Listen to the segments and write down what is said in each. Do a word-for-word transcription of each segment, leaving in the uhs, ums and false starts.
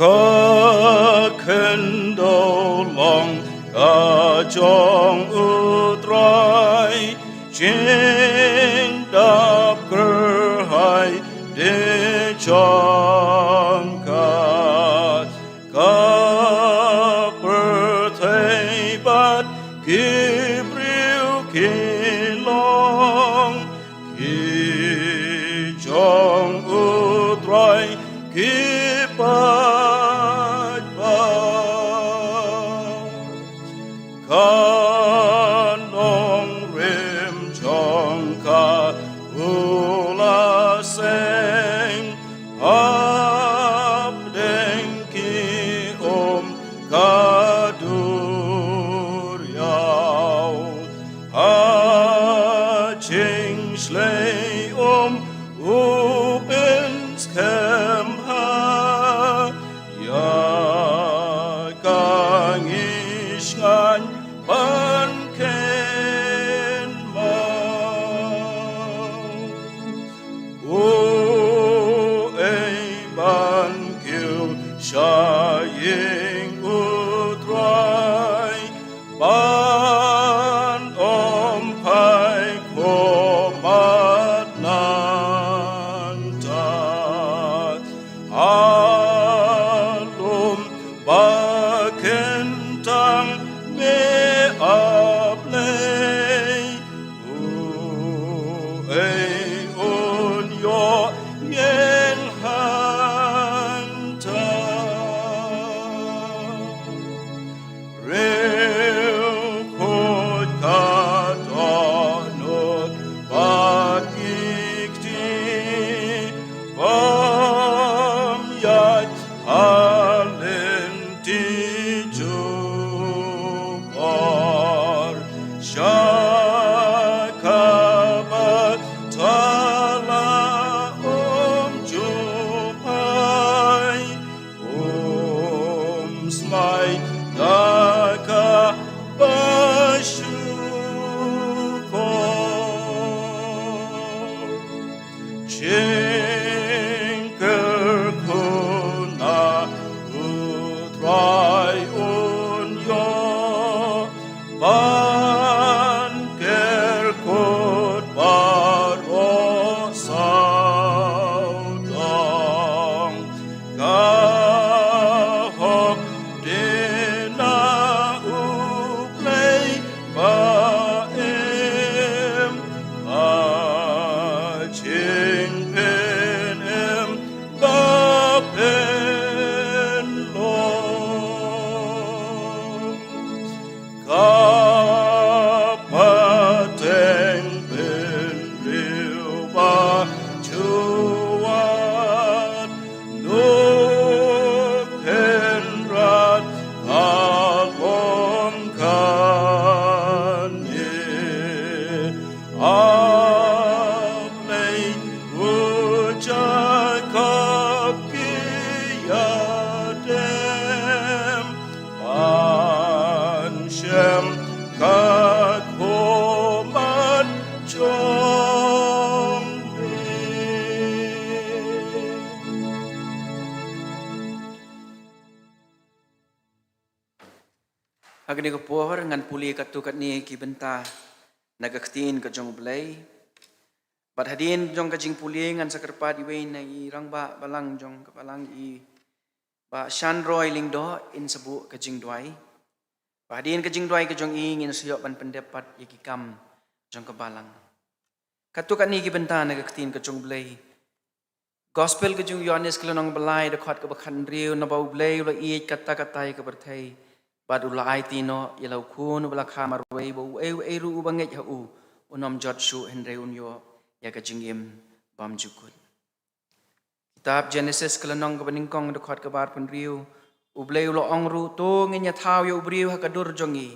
Ka khyndew long ka jong U Trai, jingdap kyrhai de jong ka. Ka pyrthei bad ki briew ki long ki jong U Trai, ki paidbah. Ka nongrim jong ka u la seng hapdeng ki um ka duriaw. Ha jingshlei um u pynskhem bha ïa ka ngi sngewbha ban kynmaw. Uei ban kiew sha ïing U Trai, ban ym phai khmat nangta? Ha lum ba kyntang me, A Blei, uei un ïoh ngen hangta? Riewkhuid ka dohnud bad ki kti bym ïaid ha lynti jubor. Sha kaba thala um ju phai, um smai da kaba shukor. Jingkyrkhu na U Trai un ïoh, ban kyrkhu baroh sawdong. Ka hok dei na U Blei ba im, ka jingpynim ba pynlong. Ka pateng bynriew ba ju wad, Nohkynrad ka long kane. A Blei, u Jakob ki ïadem ban shem ka khmat jong me. Ha kane ka por ngan pule katto katne ki bynta na ka ktien ka jong U Blei. Bad hadien jong ka jingpule ngan sa kyrpad iwei na i rangbah balang jong ka balang, i Bah Shanroy Lyngdoh, in sa buh ka jingduwai. Bad hadien ka jingduwai ka jong i ngin sa ïoh ban pyndep pat ïa ki kam jong ka balang. Katto katne ki bynta na ka ktien ka jong U Blei. Gospel ka jong u Ïoannis ka lynnong ba lai, dkhot kaba khathynriew. Naba U Blei u la ïeit katta katta ïa ka pyrthei, bad u la aiti noh ïa la u Khun uba la kha marwei, ba uei uei ruh uba ngeit ha u un ym jot shuh, hynrei un ïoh ïa ka jingim bymjukut. Kitab Genesis ka lynnong kaba nyngkong, dkhot kaba arphew hynriew, U Blei u la ong ruh: To ngin ïathaw ïa u briew ha ka dur jong ngi,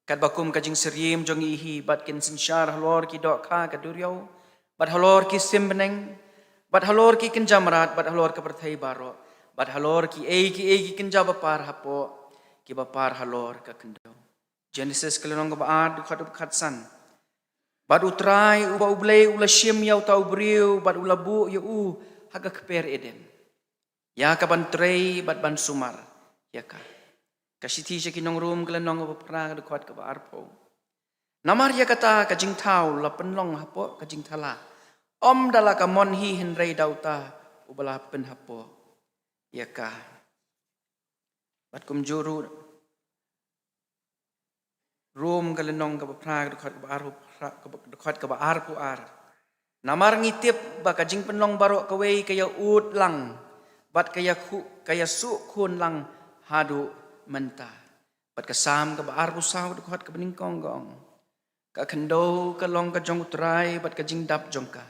katba kum ka jingsyriem jong ngi hi, bad kin synshar halor ki dohkha ka duriaw, bad halor ki sim bneng, bad halor ki kynja mrad, bad halor ka pyrthei baroh, bad halor kiei kiei ki kynja bapar hapoh, kiba par halor ka khyndew. Genesis ka lynnong kaba ar, dkhot kaba khatsan. Bad U Trai uba U Blei u la shim ïa uta u briew bad u la buh ïa u ha ka kper Eden. ïa ka ban trei bad ban sumar ïa ka. Ka shithi sha ki nong Rom ka lynnong kaba phra ka dkhot kaba arphew. Namar ïa kata ka jingthaw la pynlong hapoh ka jingthala, ym da la ka mon hi, hynrei da uta uba la pynhapoh ïa ka. Bad kumjuh ruh, Rom ka lynnong kaba phra ka dkhot kaba arphew phra, kaba, dkhot kaba arphew ar. Namar ngi tip ba ka jingpynlong baroh kawei ka ïa ud lang, bad ka ïa khu-, ka ïa suh khun lang haduh mynta. Bad ka Salm kaba arphew saw dkhot kaba nyngkong ka ong: Ka khyndew ka long ka jong U Trai bad ka jingdap jong ka,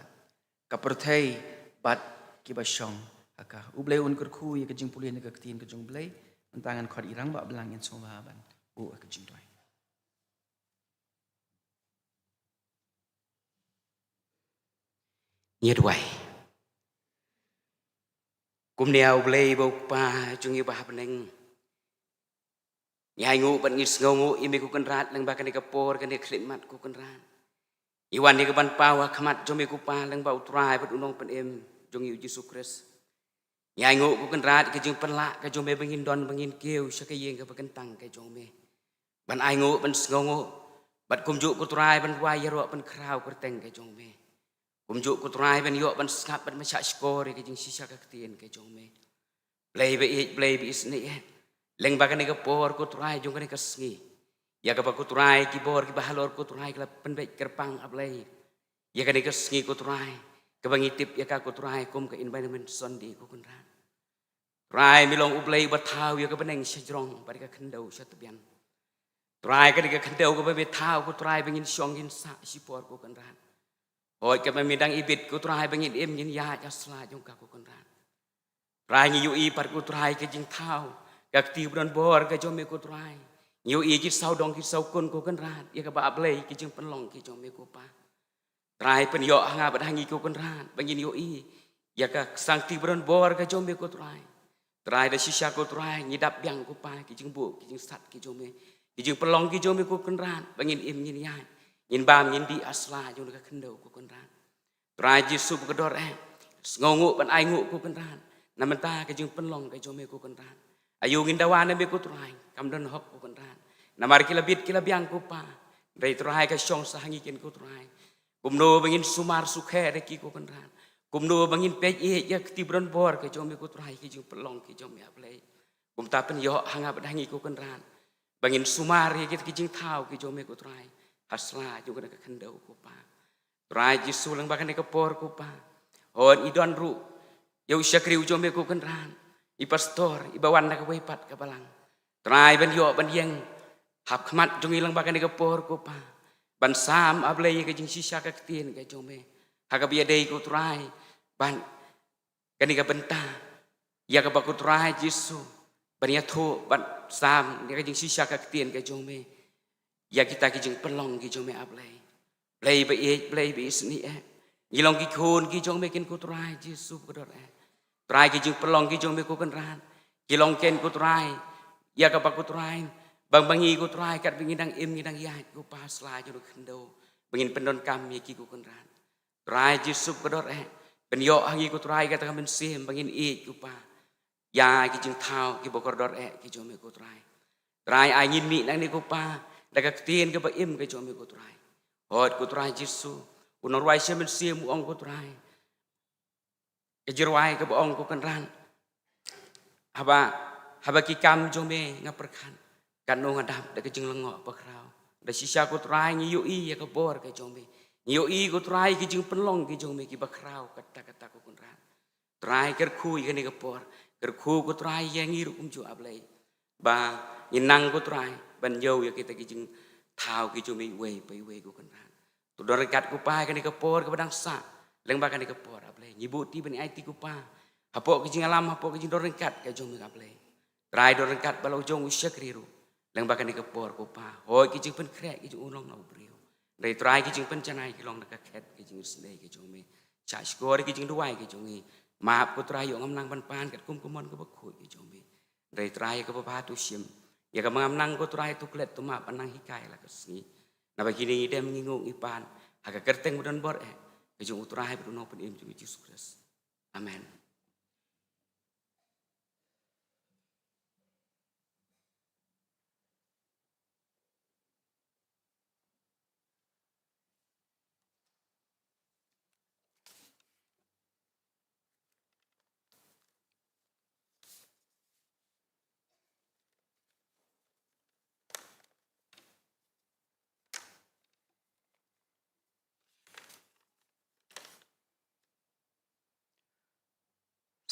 ka pyrthei bad kiba shong ha ka. U Blei un kyrkhu ïa ka jingpule na ka ktien ka jong U Blei. Mynta ngan khot i Rangbah Blang ïa sngewbha ban buh ïa ka jingduwai. Ngi duwai. Kumne, ah U Blei bad U Kpa jong ngi uba ha bneng, ngi ainguh bad ngi sngewnguh ïa me ko Kynrad, lyngba kane ka por, kane ka khyllipmat ko Kynrad. Ngi wan ïa ka ban paw ha khmat jong me ko Pa, lyngba U Trai bad U Nongpynim jong ngi U Jisu Khrist. Ngi ainguh ko Kynrad ïa ka jingpynlah ka jong me ba ngin don, ba ngin kiew sha ka ïing kaba kyntang ka jong me. Ban ainguh, ban sngewnguh, bad kumjuh ko Trai ban duwai ïaroh, ban khraw kyrteng ka jong me. Kumjuh ko Trai ban ïoh ban sngap bad ban shahshkor ïa ka jingshisha ka ktien ka jong me. Blei ba ïeit, Blei ba isynei eh, lyngba kane ka por ko Trai jong kane ka sngi, ïa kaba ko Trai ki bor kiba halor ko Trai ki la pynbeit kyrpang, ah Blei, ïa kane ka sngi ko Trai, kaba ngi tip ïa ka ko Trai kum ka Environment Sunday ko Kynrad. Trai, me long U Blei uba thaw ïa ka bneng shajrong bad ka khyndew shatbian. Trai, kane ka khyndew kaba me thaw ko Trai ba ngin shong ngin sah shipor ko Kynrad. Hooid, kaba me dang ibit ko Trai ba ngin im ngin ïaid ha sla jong ka ko Kynrad. Trai, ngi ïohi pat ko Trai ka jingthaw ka kti ba don bor ka jong me ko Trai. Ngi ïohi ki sawdong ki sawkun ko Kynrad, ïa kaba, ah Blei, ki jingpynlong ki jong me ko Pa. Trai, pynïoh ha nga bad ha ngi ko Kynrad ba ngin ïohi ïa ka ksangti ba don bor ka jong me ko Trai. Trai, da shisha ko Trai ngi dap biang ko Pa ki jingbuh ki jingsat ki jong me, ki jingpynlong ki jong me ko Kynrad, ba ngin im ngin ïaid, ngin bam ngin dih ha sla jong ka khyndew ko Kynrad. Trai Jisu ba kordor eh, sngewnguh ban ainguh ko Kynrad, na bynta ka jingpynlong ka jong me ko Kynrad. Aïu ngin dawa na me ko Trai, kam don hok ko Kynrad. Namar ki la bit ki la biang ko Pa, hynrei Trai ka shong sah ha ngi kin ko Trai. Kumno ba ngin sumar sukher ïa ki ko Kynrad. Kumno ba ngin peit ïa ka kti ba don bor ka jong me ko Trai, ki jingpynlong ki jong me, ah Blei. Kumta pynïoh ha nga bad ha ngi ko Kynrad ba ngin sumar ïa kita ki jingthaw ki jong me ko Trai, ha sla jong kane ka khyndew ko Pa. Trai Jisu, lyngba kane ka por ko Pa, hooid, ngi don ruh ïa u shakri u jong me ko Kynrad, i pastor, iba wan na kawei pat ka balang. Trai, ban ïoh ban ïeng ha khmat jong ngi lyngba kane ka por ko Pa, ban sam, ah Blei, ïa ka jingshisha ka ktien ka jong me, ha kaba ïadei ko Trai bad kane ka bynta, ïa kaba ko Trai Jisu, ban ïathuh, ban sam ïa ka jingshisha ka ktien ka jong me, ïa kita ki jingpynlong ki jong me, ah Blei. Blei ba ïeit, Blei ba isynei eh, ngi long ki khun ki jong me kin ko Trai Jisu ba kordor eh. Trai, ki jingpynlong ki jong me ko Kynrad, ki long kin ko Trai, ïa kaba ko Trai, bang ba ngi ko Trai, katba ngi dang im ngi dang ïaid ko Pa, ha sla jong ka khyndew, ba ngin pyndonkam ïa ki ko Kynrad. Trai Jisu ba kordor eh, pynïoh ha ngi ko Trai kata ka mynsiem ba ngin ïeit ko Pa ïa ki jingthaw kiba kordor eh ki jong me ko Trai. Trai, ai ngin mih nangne ko Pa da ka ktien kaba im ka jong me ko Trai. Hooid ko Trai Jisu, u nongrwai sha mynsiem u ong ko Trai, ka jingrwai kaba ong ko Kynrad, haba, haba ki kam jong me nga pyrkhat, katno nga dap da ka jinglyngngoh bakhraw. Da shisha ko Trai ngi ïohi ïa ka bor ka jong me, ngi ïohi ko Trai ki jingpynlong ki jong me kiba khraw katta katta ko Kynrad. Trai, kyrkhu ïa kane ka por, kyrkhu ko Trai ïa ngi ruh kumjuh, ah Blei, ba ngin nang ko Trai ban ïoh ïa kita ki jingthaw ki jong me iwei pa iwei ko Kynrad. To don ryngkat ko Pa ïa kane ka por kaba dang sah, lyngba kane ka por, ah Blei, ngi buh ti ban aiti ko Pa hapoh ki jingïalam, hapoh ki jingdon ryngkat ka jong me, ah Blei. Trai, don ryngkat bad la u jong u shakri ruh lyngba kane ka por ko Pa. Hooid, ki jingpynkhreh ki jong u long na u briew, hynrei Trai, ki jingpynjanai ki long na ka khet ka jingisynei ka jong me. Shahshkor ki jingduwai ki jong ngi. Map ko Trai, ïoh ngam nang ban pan katkum ka mon kaba khuid ka jong me, hynrei Trai, ïa kaba bha to shim, ïa kaba ngam nang ko Trai to klet to map ban nang hikai la ka sngi. Naba kine ngi dem ngi nguh ngi pan ha ka kyrteng ba don bor eh ka jong u Trai bad u Nongpynim jong ngi Jisu Khrist. Amen.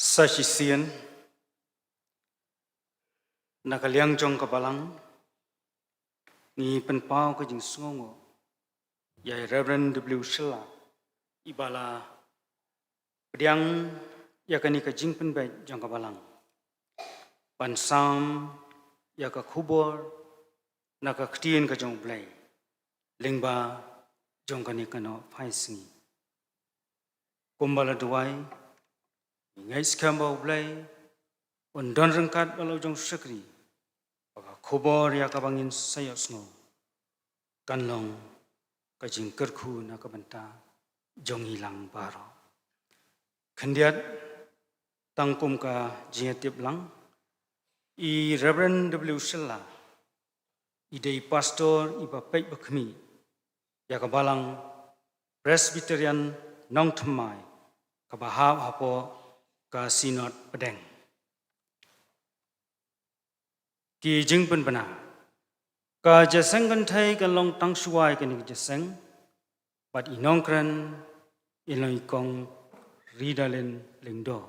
Sa shisien, na ka liang jong ka balang, ngi pynpaw ka jingsngewnguh ïa i Reverend W Shylla, i ba la pdiang ïa kane ka jingpynbeit jong ka balang, ban sam ïa ka khubor na ka ktien ka jong U Blei lyngba jong kane ka nongpynsngew. Kumba la duwai, ngi ngeit skhem ba U Blei un don ryngkat bad la u jong u shakri, ba ka khubor ïa kaba ngin sa ïohsngew kan long ka jingkyrkhu na ka bynta jong ngi lang baroh. Khyndiat, tang kum ka jingïatip lang, i Reverend W Shylla i dei i pastor i ba peit ba khmih ïa ka balang Presbyterian Nongthymmai kaba hap hapoh ka Synod Pdeng. Ki jingpynbna. Ka jingïaseng kynthei kan long tang shuwa ïa kane ka jingïaseng bad i nongkren in long i Kong Ridalin Lyngdoh.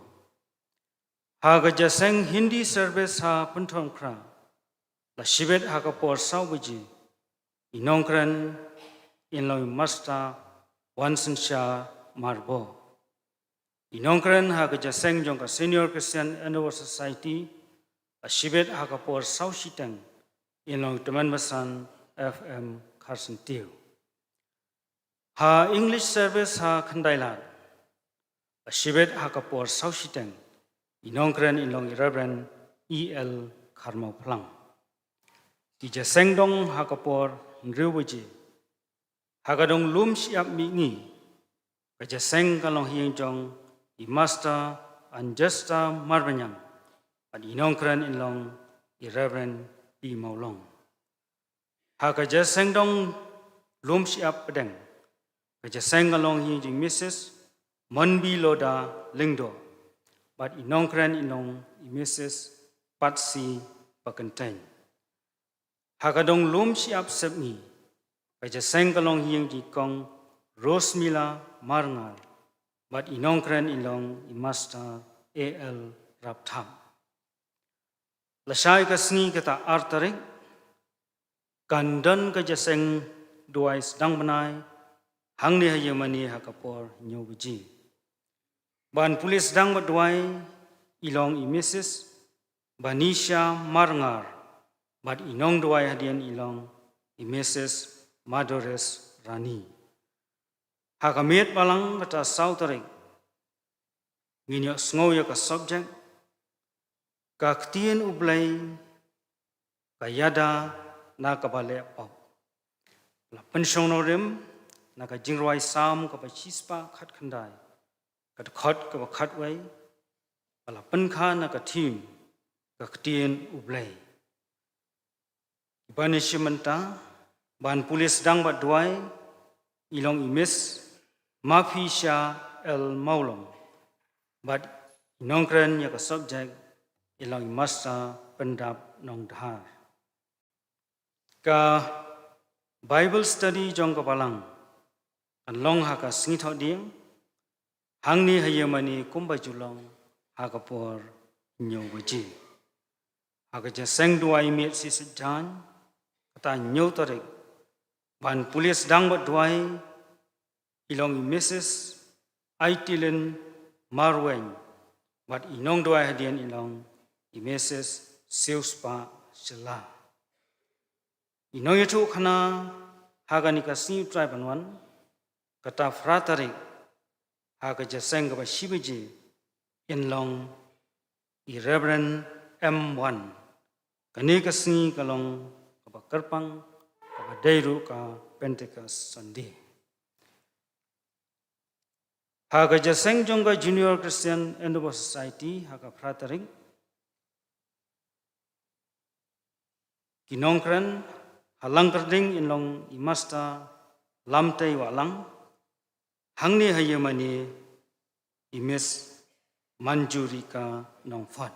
Ha ka jingïaseng Hindi service ha Pynthorumkhrah, la shibit ha ka por saw baje, i nongkren in long i Master Wansinsha Marbou. I nongkren ha ka jingïaseng jong ka Senior Christian Endeavour Society, la shibit ha ka por saw shiteng, in long i Tymmen Basan F M Kharsyntiew. Ha English service ha Khyndailad, la shibit ha ka por saw shiteng, i nongkren in long i Reverend E L Kharmawphlang. Ki jingïaseng dong ha ka por hynriew baje. Ha ka dong lum shyiap mihngi, ka jingïaseng kan long ha ïing jong i Master Anjesta Marbaniang bad i nongkren in long i Reverend P Mawlong. Ha ka jingïaseng dong lum shyiap pdeng, ka jingïaseng kan long ha ïing jong i Missus Monbiloda Lyngdoh bad i nongkren in long i Missus Patsy Pakyntein. Ha ka dong lum shyiap sepngi, ka jingïaseng kan long ha ïing jong i Kong Rosmila Marngar bad i nongkren in long i Master A L Rapthap. Lashai ka sngi kata ar tarik, kan don ka jingïaseng duwai sdang bnai hangne ha Ïingmane ha ka por hynñiew baje. Ban pule sdang bad duwai i long i Missus Banisha Marngar bad i nongduwai hadien i long i Missus Madores Rani. Ha ka miet balang kata saw tarik, ngin ïohsngew ïa ka subject, ka ktien U Blei ka ïada na kaba leh pop. La pynshong nongrim na ka jingrwai Salm kaba shispah khatkhyndai, ka dkhot kaba khatwei, ba la pynkha na ka theme, ka ktien U Blei. Ban ïashim bynta ban pule sdang bad duwai i long i Miss Maphisha L Mawlong bad i nongkren ïa ka subject i long i Master Pyndap Nongdhar. Ka Bible study jong ka balang kan long ha ka sngi Thohdieng, hangne ha Ïingmane kumba ju long ha ka por hynñiew baje. Ha ka jingïaseng duwai miet shisien, kata hynñiew tarik, ban pule sdang bad duwai i long i Missus Aitilin Marwein bad i nongduwai hadien i long i Missus Siewspah Shylla. I nongïathuhkhana ha kane ka sngi U Trai ban wan, kata phra tarik, ha ka jingïaseng kaba shi baje, in long i Reverend M Wan. Kane ka sngi ka long kaba kyrpang, kaba dei ruh ka Pentecost Sunday. Ha ka jingïaseng jong ka Junior Christian Endeavour Society, ha ka phra tarik, ki nongkren ha Langkyrding in long i Master Lamtei Wahlang, hangne ha Ïingmane i Miss Manjurika Nongfat.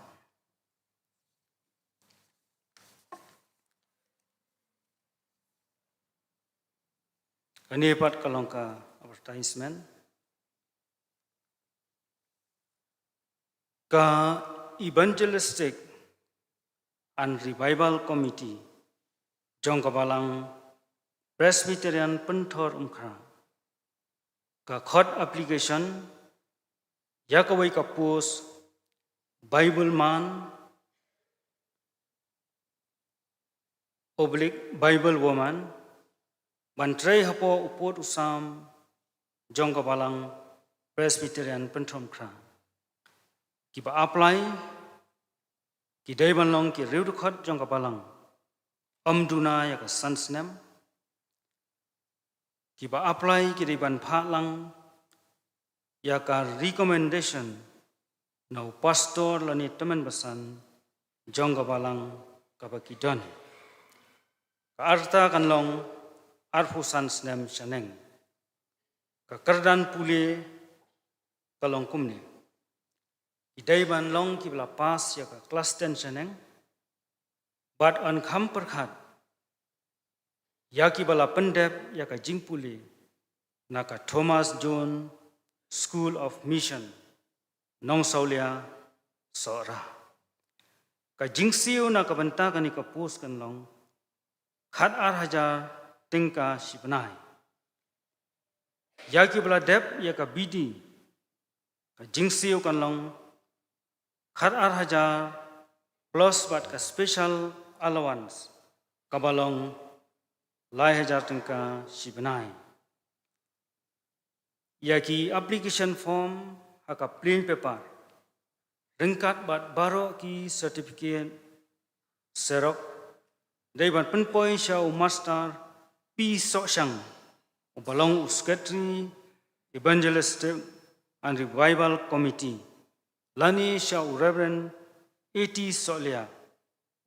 Kane pat ka long ka advertisement. Ka Evangelistic and Revival Committee jong ka Balang Presbyterian Pynthorumkhrah ka khot application ïa kawei ka post Bible man oblique Bible woman ban trei hapoh u pud u sam jong ka Balang Presbyterian Pynthorumkhrah. Kiba apply ki dei ban long ki riewdkhot jong ka Balang, ym duna ïa ka san snem. Kiba apply ki dei ban phah lang ïa ka recommendation na u pastor lane tymmen basan jong ka Balang kaba ki don. Ka rta kan long arphew san snem shaneng. Ka kyrdan pule ka long kumne: ki dei ban long kiba la pass ïa ka klas ten shaneng bad yn kham pyrkhat ïa kiba la pyndep ïa ka jingpule na ka Thomas Jones School of Mission, Nongsawlia, Sohra. Ka jingsiew na ka bynta kane ka post kan long khat ar hajar tyngka shi bnai. Ïa kiba la dep ïa ka B D, ka jingsiew kan long khat ar hajar plus bad ka special allowance kaba long lai hajar tyngka shi bnai. Ïa ki application form ha ka plain paper ryngkat bad baroh ki certificate xerox dei ban pynpoi sha u Master P Sohshang, uba long u Secretary Evangelistic and Revival Committee, lane sha u Reverend A T Sohlia,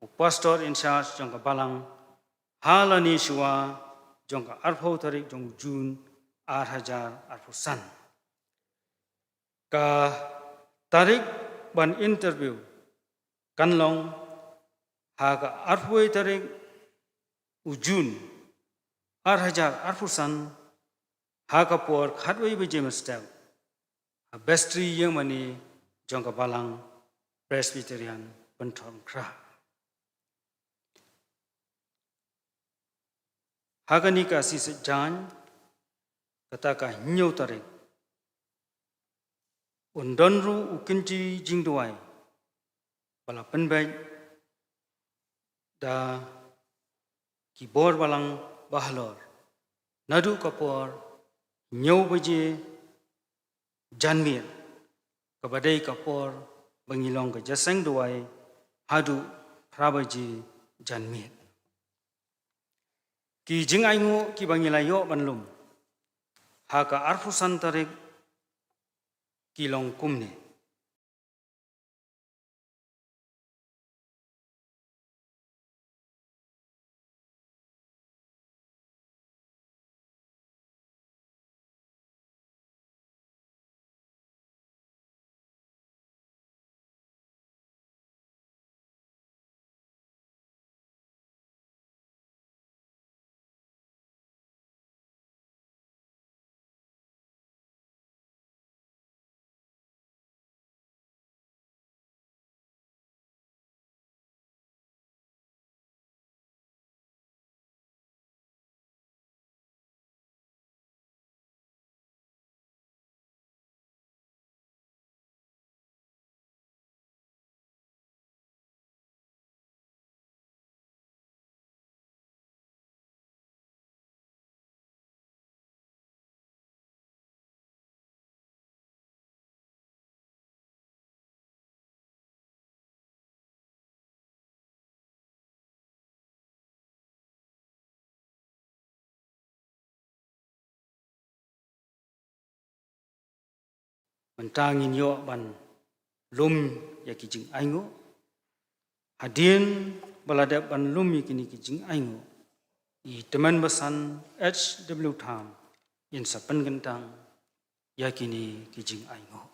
u Pastor in charge jong ka Balang, ha lane shuwa jong ka arphew tarik jong u June ar hajar arphew san. Ka tarik ban interview kan long ha ka arphew tarik u June ar hajar arphew san, ha ka por khatwei baje mynstep, ha Vestry Ïingmane jong ka Balang Presbyterian Pynthorumkhrah. Ha kane ka sngi Saitjaiñ, kata ka hynñiew tarik, un don ruh u kynjah jingduwai ba la pynbeit da ki bor balang bahalor, naduh ka por hynñiew baje janmiet, kaba dei ka por ba ngi long ka jingïaseng duwai, haduh phra baje janmiet. Ki jingainguh kiba ngi la ïoh ban lum ha ka arphew san tarik ki long kumne. Mynta ngin ïoh ban lum ïa ki jingainguh. Hadien ba la dep ban lum ïa kine ki jingainguh, i tymmen basan H W Tham in sa pynkyntang ïa kine ki jingainguh.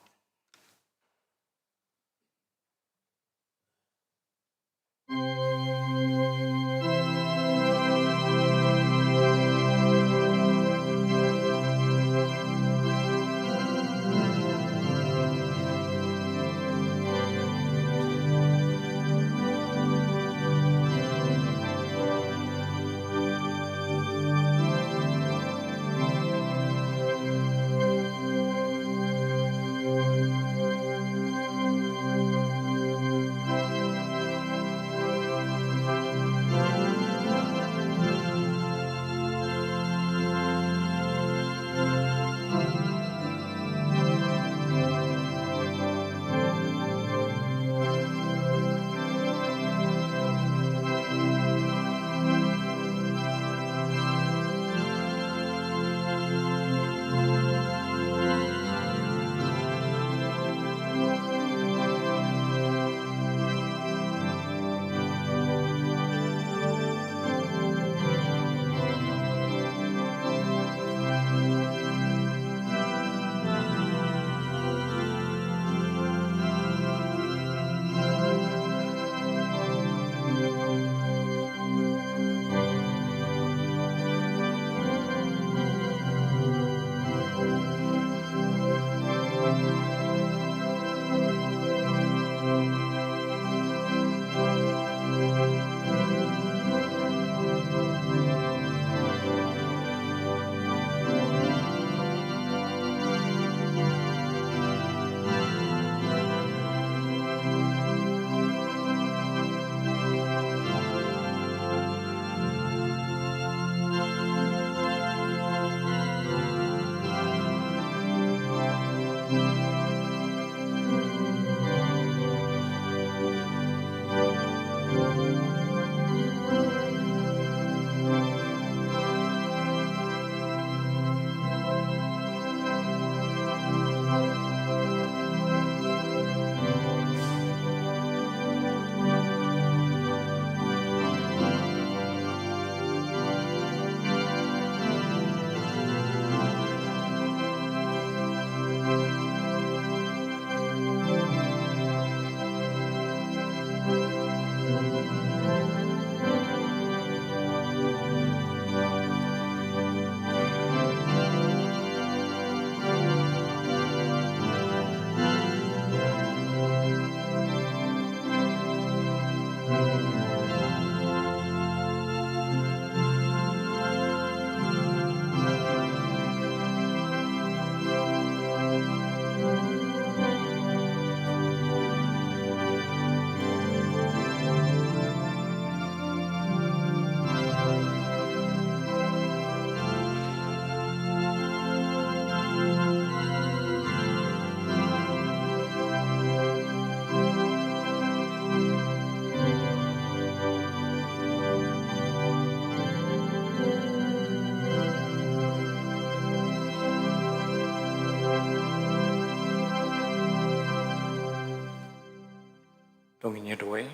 Ngin ïa duwai.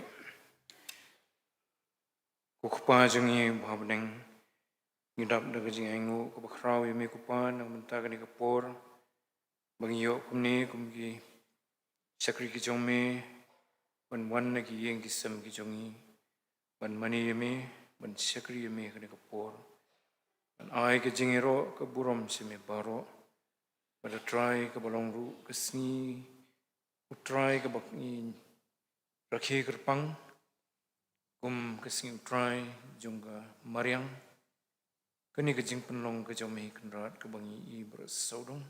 Ko Kpa jong ngi ba ha bneng, ngi dap da ka jingainguh kaba khraw ïa me ko Kpa na ka bynta kane ka por ba ngi ïoh kumne kum ki shakri ki jong me ban wan na ki ïing ki sem ki jong ngi ban mane ïa me, ban shakri ïa me kane ka por. Ban ai ka jingïaroh ka burom sha me baroh. Bad A Trai kaba long ruh ka sngi U Trai kaba ngi rakhe kyrpang kum ka sngi U Trai jong ka mariang. Kane ka jingpynlong ka jong me Kynrad kaba ngi i baroh sawdong,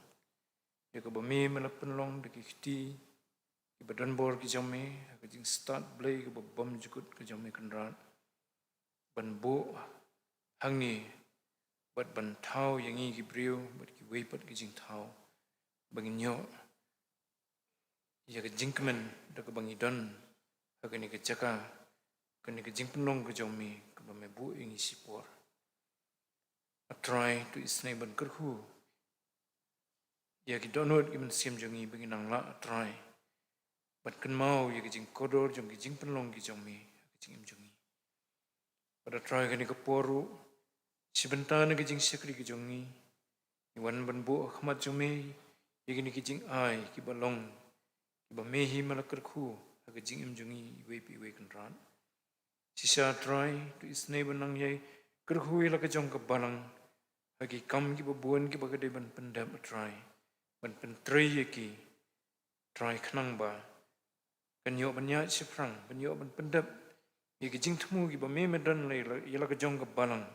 ïa kaba me me la pynlong da ki kti kiba donbor ki jong me ha ka jingstad Blei kaba bymjukut ka jong me Kynrad, ban buh hangne bad ban thaw ïa ngi ki briew bad kiwei pat ki jingthaw ba ngin ïoh ïa ka jingkmen da kaba ngi don ha kane ka jaka, kane ka jingpynlong ka jong me kaba me buh ïa ngi shipor. A Trai, to isynei ban kyrkhu ïa ki dohnud ki mynsiem jong ngi ba ngin nang lah, A Trai, ban kynmaw ïa ka jingkordor jong ki jingpynlong ki jong me ha ka jingim jong ngi. Bad A Trai, kane ka por ruh, shi bynta na ka jingshakri ka jong ngi, ngi wan ban buh ha khmat jong me ïa kine ki jingai kiba long kiba me hi me la kyrkhu ha ka jingim jong ngi iwei pa iwei Kynrad. Shisha Trai, to isynei ban nang ïai kyrkhu ïa la ka jong ka balang ha ki kam kiba bun kiba ka dei ban pyndep, A Trai, ban pyntrei ïa ki, Trai, khnang ba kan ïoh ban ïaid shaphrang, ban ïoh ban pyndep ïa ki jingthmu kiba me me don ïa la, ïa la ka jong ka balang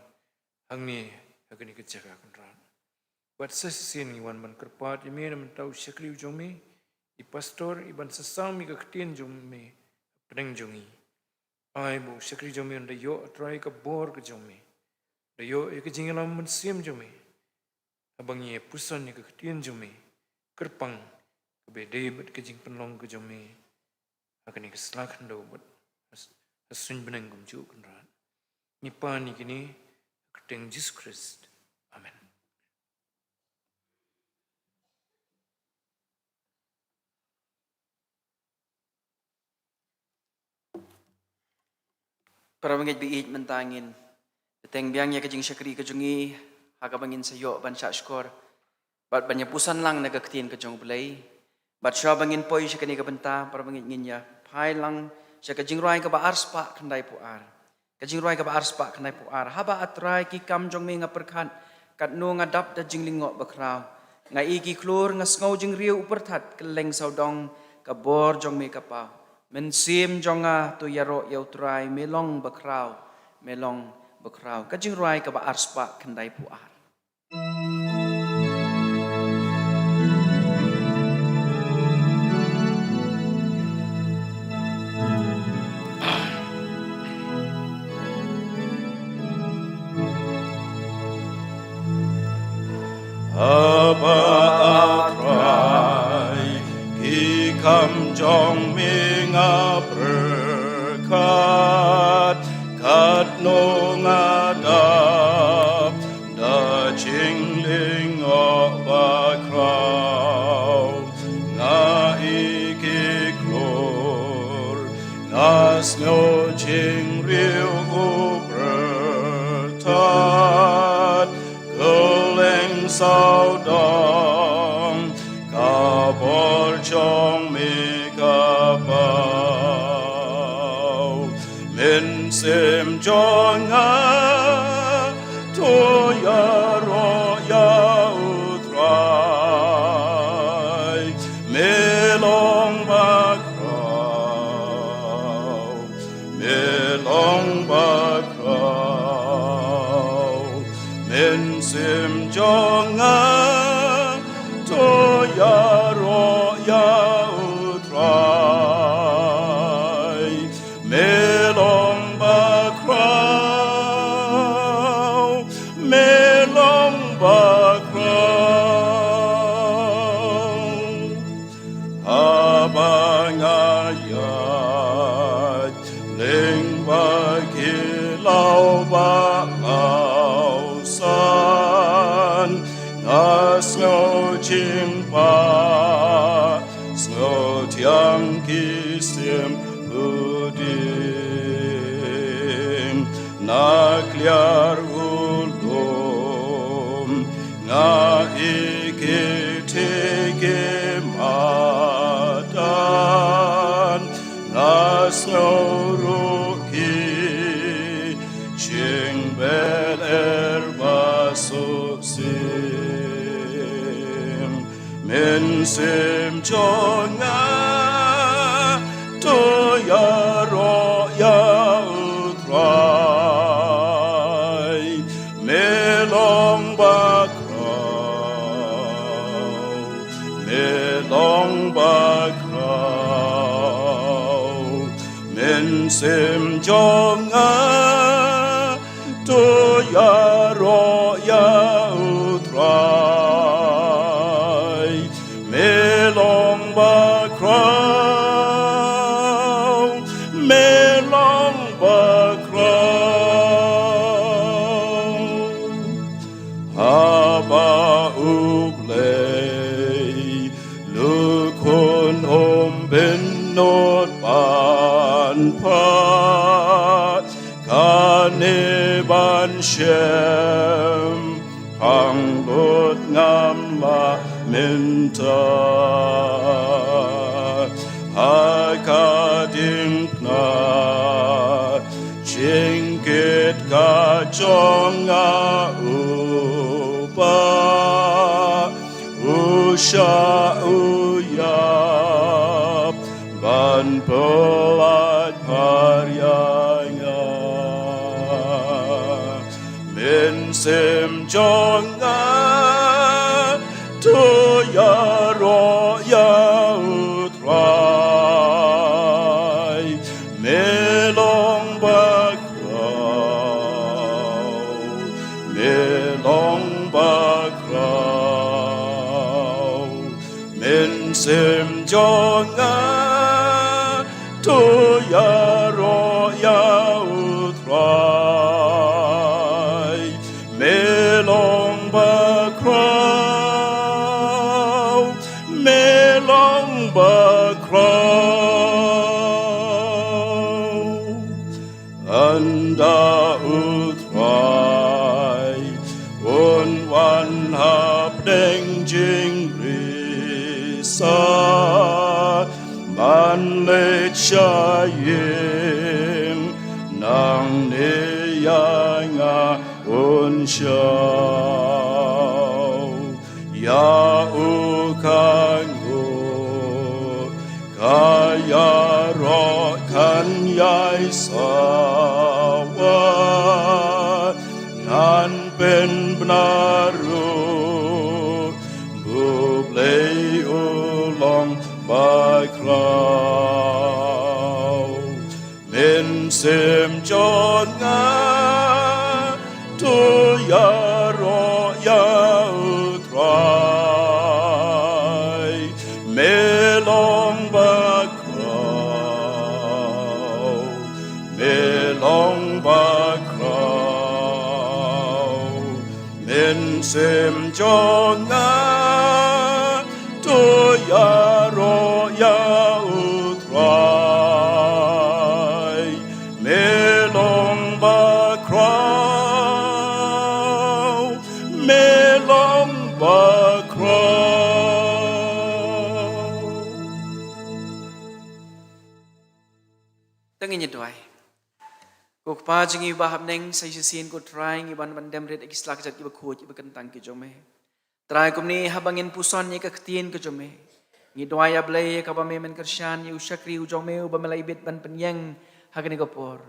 hangne ha kane ka jaka Kynrad. Bad sa shisien ngi wan ban kyrpad ïa me na bynta u shakri u jong me, i pastor, i ban sa sam ïa ka ktien jong me ha pdeng jong ngi. Ai ba u shakri jong me un da ïoh, A Trai, ka bor ka jong me, da ïoh ïa ka jingïalam mynsiem jong me haba ngi ïa puson ïa ka ktien jong me kyrpang, kaba dei bad ka jingpynlong ka jong me ha kane ka sla khyndew bad ha suiñ bneng kumjuh Kynrad. Ngi pan ïa kine ha ka kyrteng Jisu Khrist. Amen. Para bangeit ba ïeit, mynta ngin bteng biang ïa ka jingshakri ka jong ngi ha kaba ngin sa ïoh ban shahshkor bad ban ïa puson lang na ka ktien ka jong U Blei. Bad shuwa ba ngin poi sha kane ka bynta, para bangeit, ngin ïa phai lang sha ka jingrwai kaba arspah khyndaiphew ar. Ka jingrwai kaba arspah khyndaiphew ar. Haba, A Trai, ki kam jong me nga pyrkhat, katno nga dap da jinglyngngoh bakhraw. Nga i ki khlur, nga sngew jingriew u pyrthat, kylleng sawdong ka bor jong me ka paw. Mynsiem jong nga to ïaroh ïa U Trai, me long bakhraw, me long bakhraw. Ka jingrwai kaba arspah khyndaiphew ar. Haba, A Trai, ki kam jong me nga pyrkhat, katno nga dap da jinglyngngoh bakhraw. Nga i ki khlur, nga sngew jingriew u pyrthat, kylleng sawdong ka bor jong me ka paw. Mynsiem jong nga to ïaroh ïa U Trai, me long bakhraw, me long bakhraw. Mynsiem jong nga to ïaroh ïa U Trai, me long bakhraw, me long bakhraw. Haba nga ïaid lyngba ki law ba lawsan, nga sngew jingpang, sngew thiang ki sim u Ulum nga i ki thiki madan, nga sngew ruh ki jingbel er ba shisien. Mynsiem jong nga, to ïaroh ïa U Trai. Me long bakhraw, me long bakhraw. Mynsiem jong nga, to ïaroh ïa U Trai. Me long bakhraw, me long bakhraw. Haba U Blei, U Khun um bynnud ban phah, kane ban shem, pang lut ngam lah mynta. Ha ka diengphna jingkit ka jong nga, U Bah, u shah u ïap ban pyllait phar ïa nga. Mynsiem jong nga, to ïaroh ïa U Trai. Me long bakhraw, me long bakhraw. Mynsiem jong nga, to ïaroh ïa U Trai. Me long bakhraw, me long bakhraw. Ynda U Trai un wan hapdeng jingrisa, ban leit sha ïing, nangne ïa nga un shah. Ïa u ka nguh, ka ïaroh kan ïai sawa, ngan pynbna ruh, ba U Blei u long bakhraw. Mynsiem jong nga, to ïaroh ïa U Trai. Me long bakhraw, me long bakhraw. Mynsiem jong nga, to ïaroh ïa U Trai. Me long bakhraw, me long bakhraw. To ngin ïa duwai. Ko Kpa jong ngi uba ha bneng, sa shisien ko Trai, ngi wan ban dem rit ïa ki slajat kiba khuid, kiba kyntang ki jong me. Trai, kumne haba ngin puson ïa ka ktien ka jong me, ngi duwai, ïa Blei, ïa kaba me men kyrshan ïa u shakri u jong me uba me la ibit ban pynïeng ha kane ka por.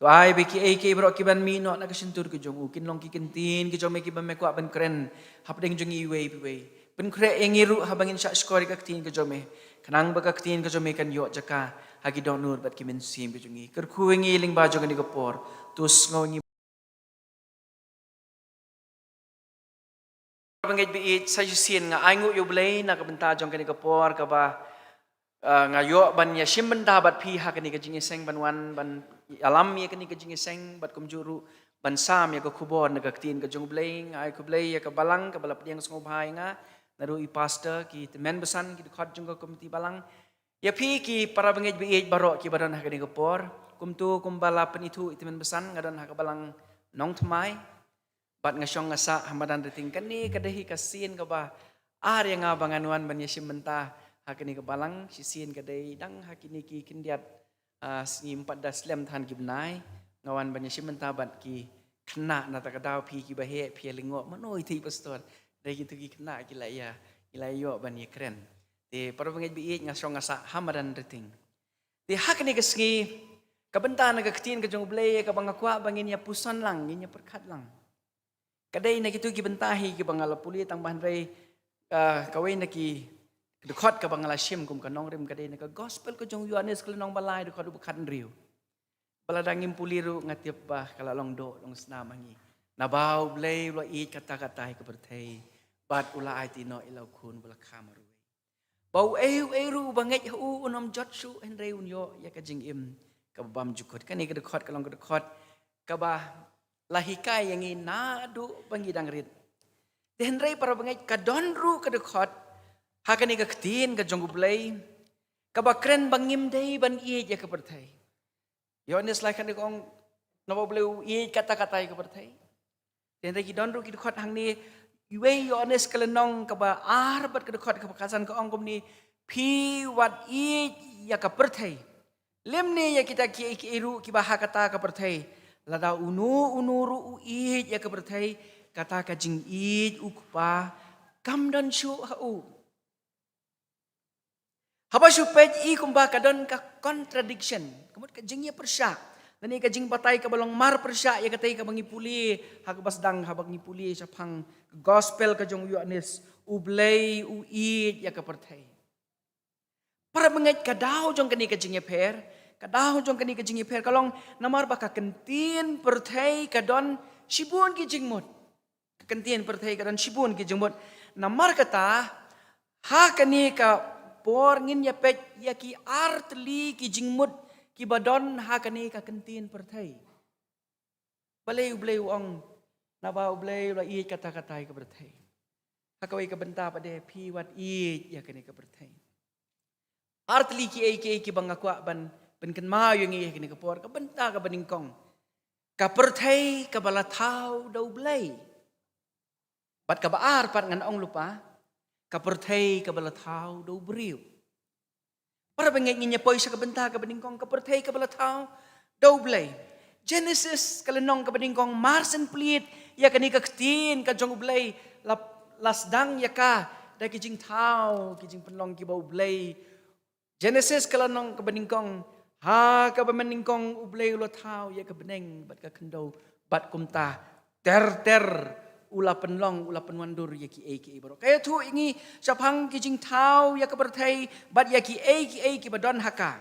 To ai ba kiei kiei baroh kiban mih noh na ka shyntur ka jong u kin long ki kyntien ka jong me kiba me kwah ban kren hapdeng jong ngi iwei pa iwei. Pynkhreh ïa ngi ruh haba ngin shah shkor ïa ka ktien ka jong me, khnang ba ka ktien ka jong me kan ïoh jaka ha ki dohnud bad ki mynsiem ka jong ngi. Kyrkhu ïa ngi lyngba jong kane ka por. To sngew ïa ngi. Bangeit ba ïeit, sa shisien nga ainguh ïa U Blei na ka bynta jong kane ka por kaba, ah, nga ïoh ban ïa shim bynta bad phi ha kane ka jingïaseng, ban wan ban ïalam ïa kane ka jingïaseng bad kumjuh ruh ban sam ïa ka khubor na ka ktien ka jong U Blei. Nga ai khublei ïa ka balang kaba la pdiang sngewbha ïa nga, naduh i pastor, ki tymmen basan, ki dkhot jong ka komiti balang, ïa phi ki para bangeit ba ïeit baroh kiba don ha kane ka por. Kumto kumba la pynithuh i tymmen basan, nga don ha ka balang Nongthymmai. Bad nga shong nga sah ha madan rating. Kane ka dei hi ka sien kaba ar ïa nga ba ngan wan ban ïashim bynta ha kane ka balang. Shisien ka dei dang ha kine ki khyndiat, ah, sngi, ym pat da slem than ki bnai, nga wan ban ïashim bynta bad ki khynnah. Nangta ka daw phi kiba heh phi ïa lyngngoh, mano ïa i pastor. Dei kito ki khynnah ki la ïa, ki la ïoh ban ïakren. Te para bangeit ba ïeit, nga shong nga sah ha madan rating. Te ha kane ka sngi, ka bynta na ka ktien ka jong U Blei kaba nga kwah ba ngin ïa puson lang, ngin ïa pyrkhat lang, ka dei na kito ki bynta hi kiba nga la pule tang ba hynrei, ah, kawei na ki dkhot kaba nga la shim kum ka nongrim ka dei na ka gospel ka jong u Ïoannis ka lynnong ba lai, dkhot uba khathynriew. Ba lada ngim pule ruh nga tip ba ka la long doh long snam ha ngi. Naba U Blei u la ïeit katta katta ïa ka pyrthei, bad u la aiti noh ïa la u khun ba la kha marwei, ba uei uei ruh uba ngeit ha u un ym jot shuh, hynrei un ïoh ïa ka jingim kaba bymjukut. Kane ka dkhot ka long ka dkhot kaba la hikai ïa ngi naduh ba ngi dang rit. Te hynrei para bangeit, ka don ruh ka dkhot ha kane ka ktien ka jong U Blei kaba kren ba ngim dei ban ïeit ïa ka pyrthei. Ïoannis lai kane ka ong, naba U Blei u ïeit katta katta ïa ka pyrthei. Te hynrei ki don ruh ki dkhot hangne, iwei Ïoannis ka lynnong kaba ar bad ka dkhot kaba khatsan ka ong kumne, phi wat ïeit ïa ka pyrthei, lymne ïa kita kiei kiei ruh kiba ha kata ka pyrthei. Lada uno uno ruh u ïeit ïa ka pyrthei, kata ka jingïeit U Kpa kam don shuh ha u. Haba shu peit i kumba ka don ka contradiction, ka mut ka jingïapyrshah, lane ka jingbatai kaba long mar pyrshah ïa katei kaba ngi pule ha kaba sdang, haba ngi pule shaphang ka gospel ka jong u Ïoannis, U Blei u ïeit ïa ka pyrthei. Para bangeit, ka daw jong kane ka jingïapher, ka daw jong kane ka jingïapher ka long namar ba ka ktien pyrthei ka don shibun ki jingmut. Ka ktien pyrthei ka don shibun ki jingmut. Namar kata, ha kane ka por ngin ïa peit ïa ki artylli ki jingmut kiba don ha kane ka ktien pyrthei. Balei U Blei u ong, naba U Blei u la ïeit katta katta ïa ka pyrthei. Ha kawei ka bynta pat de, phi wat ïeit ïa kane ka pyrthei. Artylli kiei kiei kiba nga kwah ban pynkynmaw ïa ngi ha kane ka por. Ka bynta kaba nyngkong, ka pyrthei kaba la thaw da U Blei. Bad kaba ar pat ngan ong lypa, ka pyrthei kaba la thaw da u briew. Para bangeit, ngin ïa poi sha ka bynta kaba nyngkong, ka pyrthei kaba la thaw da U Blei. Genesis ka lynnong kaba nyngkong, mar shen plied ïa kane ka ktien ka jong U Blei, la, la sdang ïa ka da ki jingthaw ki jingpynlong kiba U Blei. Genesis ka lynnong kaba nyngkong, ha kaba mynnyngkong U Blei u la thaw ïa ka bneng bad ka khyndew, bad kumta ter ter u la pynlong, u la pynwandur ïa kiei kiei baroh. Ka ïathuh ïa ngi shaphang ki jingthaw ïa ka pyrthei bad ïa kiei kiei kiba don ha ka.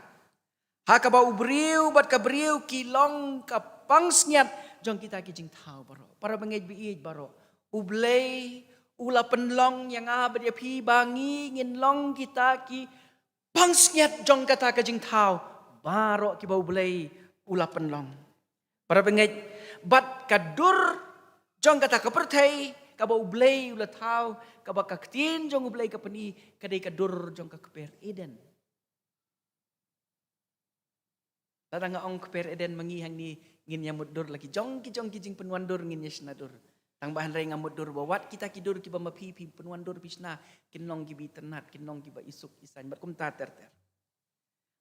Ha kaba u briew bad ka briew ki long ka pansngiat jong kita ki jingthaw baroh. Para bangeit ba ïeit baroh, U Blei u la pynlong ïa nga bad ïa phi ba ngi ngin long kita ki pansngiat jong kata ka jingthaw baroh kiba U Blei u la pynlong. Para bangeit, bad ka dur jong kata ka pyrthei kaba U Blei u la thaw, kaba ka ktien jong U Blei ka pyni, ka dei ka dur jong ka kper Eden. Lada nga ong kper Eden ma ngi hangne, ngin ïa mutdur la ki jong ki jong ki jingpynwandur, ngin ïa shna dur. Tang ba hynrei nga mutdur ba wat kita ki dur kiba ma phi phi pynwandur phi shna, kin long kiba itynnad, kin long kiba isuk isaiñ, bad kumta ter ter.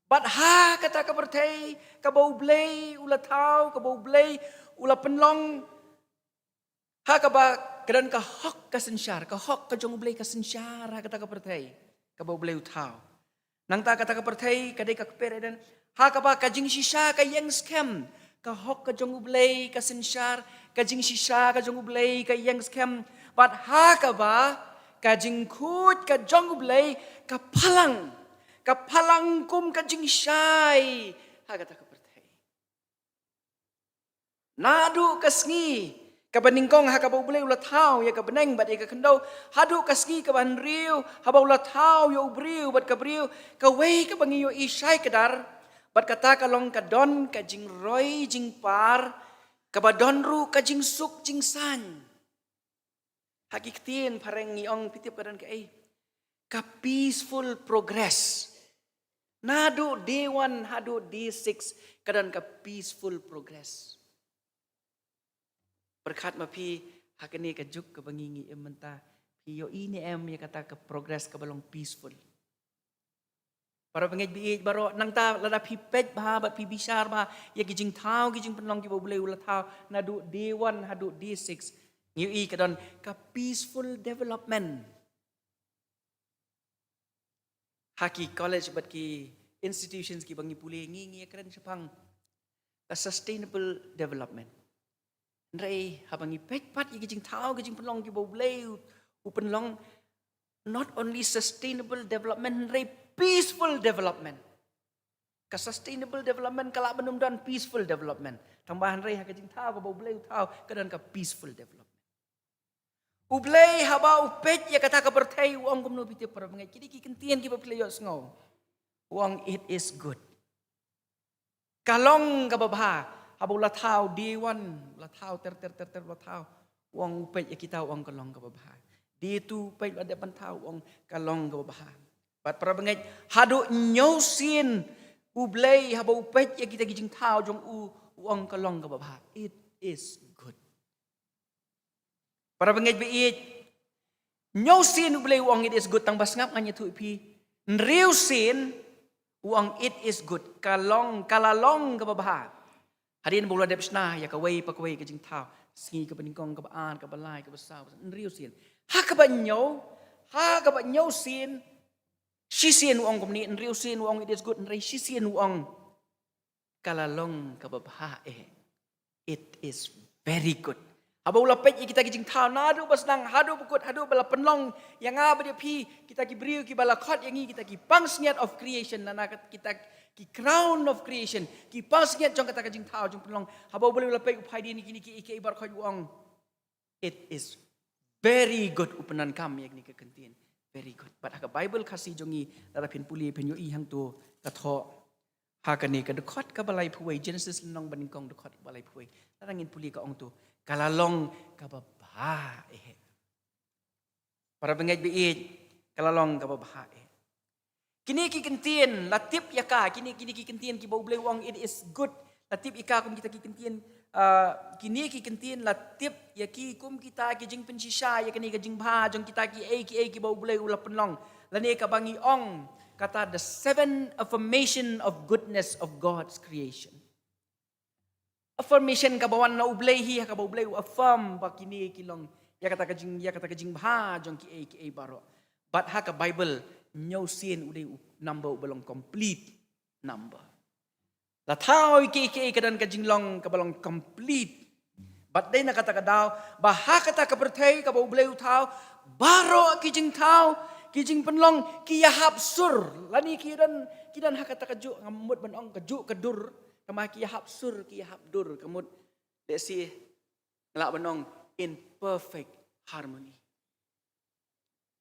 Bad ha kata ka pyrthei kaba U Blei u la thaw, kaba U Blei u la pynlong, ha kaba ka don ka hok ka synshar, ka hok ka jong U Blei ka synshar ha kata ka pyrthei kaba U Blei u thaw. Nangta kata ka pyrthei ka dei ka kper Eden, ha kaba ka jingshisha ka ïeng skhem, ka hok ka jong U Blei ka synshar, ka jingshisha ka jong U Blei ka ïeng skhem, bad ha kaba ka jingkhuid ka jong U Blei ka phalang, ka phalang kum ka jingshai ha kata ka pyrthei. Naduh ka sngi kaba nyngkong ha kaba U Blei u la thaw ïa ka bneng bad ïa ka khyndew, haduh ka sngi kaba hynriew haba u la thaw ïa u briew bad ka briew, kawei kaba ngi ïohi shai kdar, bad kata ka long ka don ka jingroi jingpar, kaba don ruh ka jingsuk jingsaiñ. Ha ki ktien phareng ngi ong, phi tip ka don kaei? Ka peaceful progress. Naduh day one haduh day six ka don ka peaceful progress. Pyrkhat ma phi, Ha kane ka juk kaba ngi ngi im mynta, phi ïohi ne em ïa kata ka progress kaba long peaceful? Para bangeit baieit baroh, nangta lada phi peit bha bad phi bishar bha ïa ki jingthaw ki jingpynlong kiba U Blei u la thaw naduh day one haduh day six, ngi ïohi ka don ka peaceful development. Ha ki college bad ki institutions kiba ngi pule, ngi ngi ïakren shaphang ka sustainable development. Hynrei haba ngi peit pat ïa ki jingthaw ki jingpynlong kiba U Blei u, u pynlong, not only sustainable development, hynrei peaceful development. Ka sustainable development ka lah ban ym don peaceful development. Tangba hynrei ha ka jingthaw kaba U Blei u thaw, ka don ka peaceful development. U Blei haba u peit ïa kata ka pyrthei, u ong kumno, phi tip para bangeit? Kine ki kyntien kiba phi la ïohsngew. U ong, "It is good." Ka long kaba bha. Haba u la thaw day one, u la thaw ter ter ter ter, u la thaw, u ong, u peit ïa kita, u ong, "Ka long kaba bha." Day two, peit, u la dep ban thaw, u ong, "Ka long kaba bha." Bad para bangeit, haduh hynñiew sien U Blei haba u peit ïa kita ki jingthaw jong u, u ong, "Ka long kaba bha." It is good. Para bangeit baieit, hynñiew sien U Blei u ong, "It is good," tangba sngap, ngan ïathuh ïa phi. Hynriew sien u ong, "It is good." Ka long, ka la long kaba bha. Hadien ba u la dep shna ïa kawei pa kawei ka jingthaw, sngi kaba nyngkong, kaba ar, kaba lai, kaba saw, hynriew sien. Ha kaba hynñiew, ha kaba hynñiew sien, shisien u ong kumne, hynriew sien u ong, "It is good," hynrei shisien u ong, "Ka la long kaba bha eh. It is very good." Haba u la peit ïa kita ki jingthaw naduh ba sdang haduh ba kut, haduh ba la pynlong ïa nga bad ïa phi, kita ki briew kiba la khot ïa ngi, kita ki pansngiat of creation, lane kita ki crown of creation, ki pansngiat jong kata ka jingthaw jingpynlong. Haba U Blei u la peit, u phai dien ïa kine kiei kiei baroh, u ong, "It is very good." U pyndonkam ïa kane ka kyntien, "very good." Bad ha ka Baibl Khasi jong ngi, lada phin pule, phin ïohi hangto, ka thoh ha kane ka dkhot kaba laiphew wei, Genesis lynnong ba nyngkong, dkhot kaba laiphew wei, lada ngin pule, ka ong to, "Ka la long kaba bha eh." Para bangeit baieit, ka la long kaba bha eh. Kine ki kyntien la tip ïa ka, kine, kine ki kyntien kiba U Blei u ong, "It is good." La tip ïa ka kum kita ki kyntien, ah, kine ki kyntien la tip ïa ki kum kita ki jingpynshisha ïa kane ka jingbha jong kita kiei kiei kiba U Blei u la pynlong. Lane kaba ngi ong kata, the seven affirmation of goodness of God's creation. Affirmation kaba wan na U Blei hi, ha kaba U Blei u affirm ba kine ki long ïa kata ka jing, ïa kata ka jingbha jong kiei kiei baroh. Bad ha ka Baibl, hynñiew sien u dei u number uba long complete number. La thaw ïa kiei kiei, ka don ka jinglong kaba long complete. Bad dei na kata ka daw ba ha kata ka pyrthei kaba U Blei u thaw, baroh ki jingthaw ki jingpynlong ki ïahap sur, lane ki don, ki don ha kata kajuh, ngam mut ban ong kajuh ka dur, tangba ki ïahap sur, ki ïahap dur, ka mut, let's say, nga lah ban ong, in perfect harmony.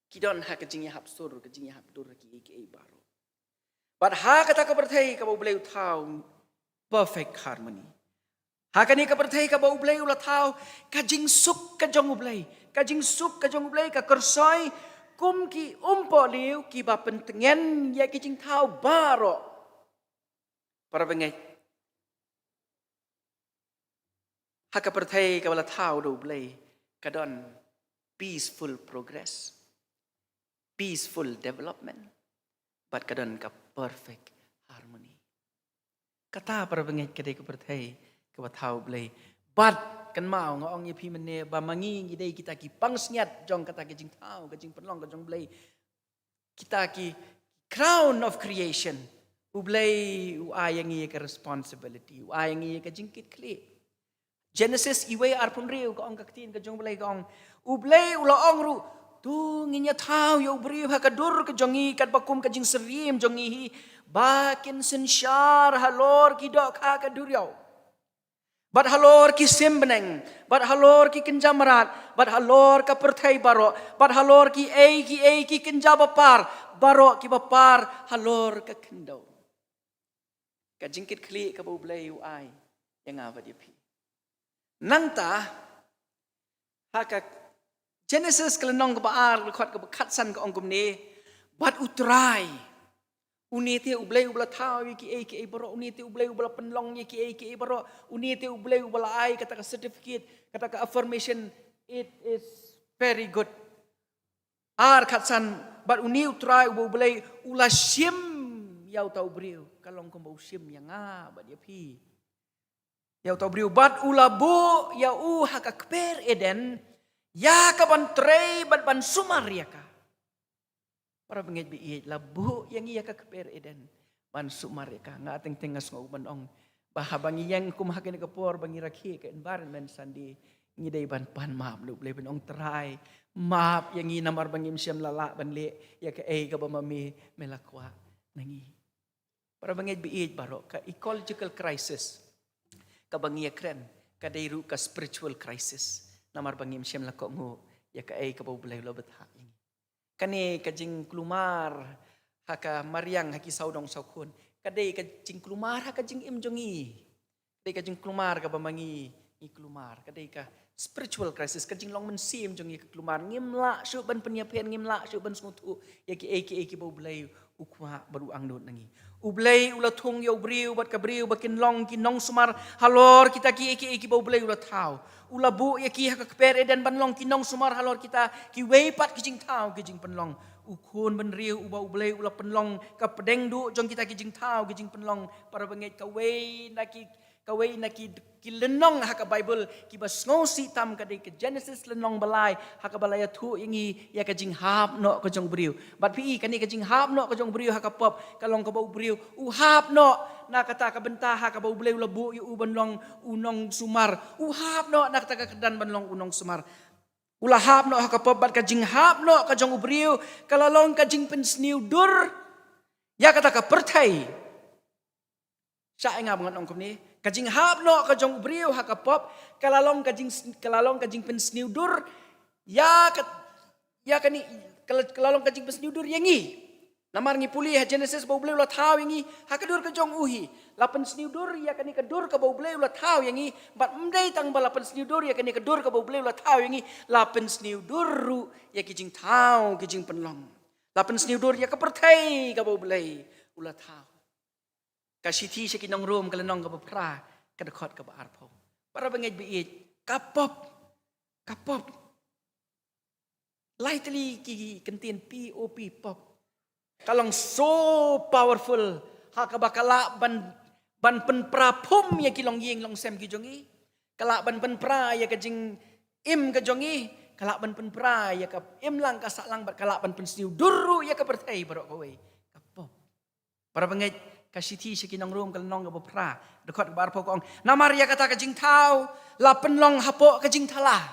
Ki don ha ka jingïahap sur, ka jingïahap dur, kiei kiei baroh. Bad ha kata ka pyrthei kaba U Blei u thaw, perfect harmony. Ha kane ka pyrthei kaba U Blei u la thaw, ka jingsuk ka jong U Blei, ka jingsuk ka jong U Blei ka kyrsoi kum ki umpohliew kiba pyntngen ïa ki jingthaw baroh. Para bangeit, ha ka pyrthei kaba la thaw da U Blei, ka don peaceful progress, peaceful development, bad ka don ka perfect harmony. Kata, para bangeit, ka dei ka pyrthei kaba thaw U Blei. Bad kynmaw, nga ong ïa phi mynne ba ma ngi ngi dei kita ki pansngiat jong kata ka jingthaw, ka jingpynlong ka jong U Blei. Kita ki crown of creation. U Blei u ai ïa ngi ka responsibility, u ai ïa ngi ka jingkitkhlieh. Genesis iwei arphew hynriew, ka ong ka ktien ka jong U Blei, ka ong, U Blei u la ong ruh, "To ngin ïa thaw ïa u briew ha ka dur ka jong ngi, katba kum ka jingsyriem jong ngi hi, ba kin synshar halor ki dohkha ka duriaw, bad halor ki sim bneng, bad halor ki kynja mrad, bad halor ka pyrthei baroh, bad halor kiei kiei ki kynja bapar baroh kiba par halor ka khyndew." Ka jingkitkhlieh kaba U Blei u ai ïa nga bad ïa phi. Nangta, ha ka Genesis ka lynnong kaba ar, dkhot kaba khatsan, ka ong kumne, bad U Trai, une te U Blei uba la thaw ïa kiei kiei baroh, une te U Blei uba la pynlong ïa kiei kiei baroh, une te U Blei uba la ai kata ka certificate, kata ka affirmation, It is very good. Ar khatsan, bad une U Trai uba U Blei u la shim ïa uta u briew, ka long kumba u shim ïa nga bad ïa phi. Ïa uta u briew bad u la buh ïa u ha ka kper Eden, ïa ka ban trei bad ban sumar ïa ka. Para bangeit ba ïeit, la buh ïa ngi ïa ka kper Eden ban sumar ïa ka. Nga teng teng nga sngew ban ong ba haba ngi ïeng kum ha kane ka por ba ngi rakhe ka Environment Sunday, ngi dei ban pan map na U Blei ban ong Trai, map ïa ngi namar ba ngim shym la lah ban leh ïa kaei kaba ma me me la kwah na ngi. Para bangeit ba ïeit baroh, ka ecological crisis kaba ngi ïa kren, ka dei ruh ka spiritual crisis namar ba ngim shym la kohnguh ïa kaei kaba U Blei u la bthah ïa ngi. Kane ka jingkulmar ha ka mariang ha ki sawdong sawkhun, ka dei ka jingkulmar ha ka jingim jong ngi. Ka dei ka jingkulmar kaba ma ngi ngi kulmar, ka dei ka spiritual crisis, ka jinglong mynsiem jong ngi ka kulmar. Ngim lah shuh ban pynïapher, ngim lah shuh ban sngewthuh ïa kiei kiei kiba U Blei u kwah bad u angnud na ngi. U Blei u la thung ïa u briew bad ka briew ba kin long ki nongsumar halor kita kiei kiei kiba U Blei u la thaw. U la buh ïa ki ha ka kper Eden ban long ki nongsumar halor kita kiwei pat ki jingthaw ki jingpynlong. U khun bynriew uba U Blei u la pynlong, ka pdeng duh jong kita ki jingthaw ki jingpynlong, para bangeit, kawei na ki, kawei na ki, ki lynnong ha ka Baibl kiba sngewsih tam ka dei ka Genesis lynnong ba lai, ha kaba la ïathuh ïa ngi ïa ka jinghap noh ka jong u briew. Bad phi i, kane ka jinghap noh ka jong u briew ha ka pop ka long kaba u briew u hap noh na kata ka bynta ha kaba U Blei u la buh ïa u ban long u nongsumar. U hap noh na kata ka kyrdan ban long u nongsumar. U la hap noh ha ka pop, bad ka jinghap noh ka jong u briew ka la long ka jingpynsniew dur ïa kata ka pyrthei. Sha ïa nga ba ngan ong kumne, ka jinghap noh ka jong u briew ha ka pop ka la long ka jing, ka la long ka jingpynsniew dur ïa ka, ïa kane, ka la, ka la long ka jingpynsniew dur ïa ngi. Namar ngi pule ha Genesis ba U Blei u la thaw ïa ngi ha ka dur ka jong u hi. La pynsniew dur ïa kane ka dur kaba U Blei u la thaw ïa ngi, bad ym dei tang ba la pynsniew dur ïa kane ka dur kaba U Blei u la thaw ïa ngi, la pynsniew dur ruh ïa ki jingthaw ki jingpynlong. La pynsniew dur ïa ka pyrthei kaba U Blei u la thaw. Ka shithi sha ki nong Rom ka lynnong kaba phra, ka dkhot kaba arphew. Para bangeit ba ïeit, ka pop, ka pop. Lai tylli ki kyntien P O P, pop. Ka long so powerful, ha kaba ka lah ban, ban pynpra phum ïa ki longïing longsem ki jong ngi. Ka lah ban pynpra ïa ka jingim ka jong ngi. Ka lah ban pynpra ïa ka imlang ka sahlang, bad ka lah ban pynsniew dur ruh ïa ka pyrthei baroh kawei. Ka pop. Para bangeit, ka shithi sha ki nong Rom ka lynnong kaba phra, dkhot kaba arphew ka ong, namar ïa kata ka jingthaw la pynlong hapoh ka jingthala.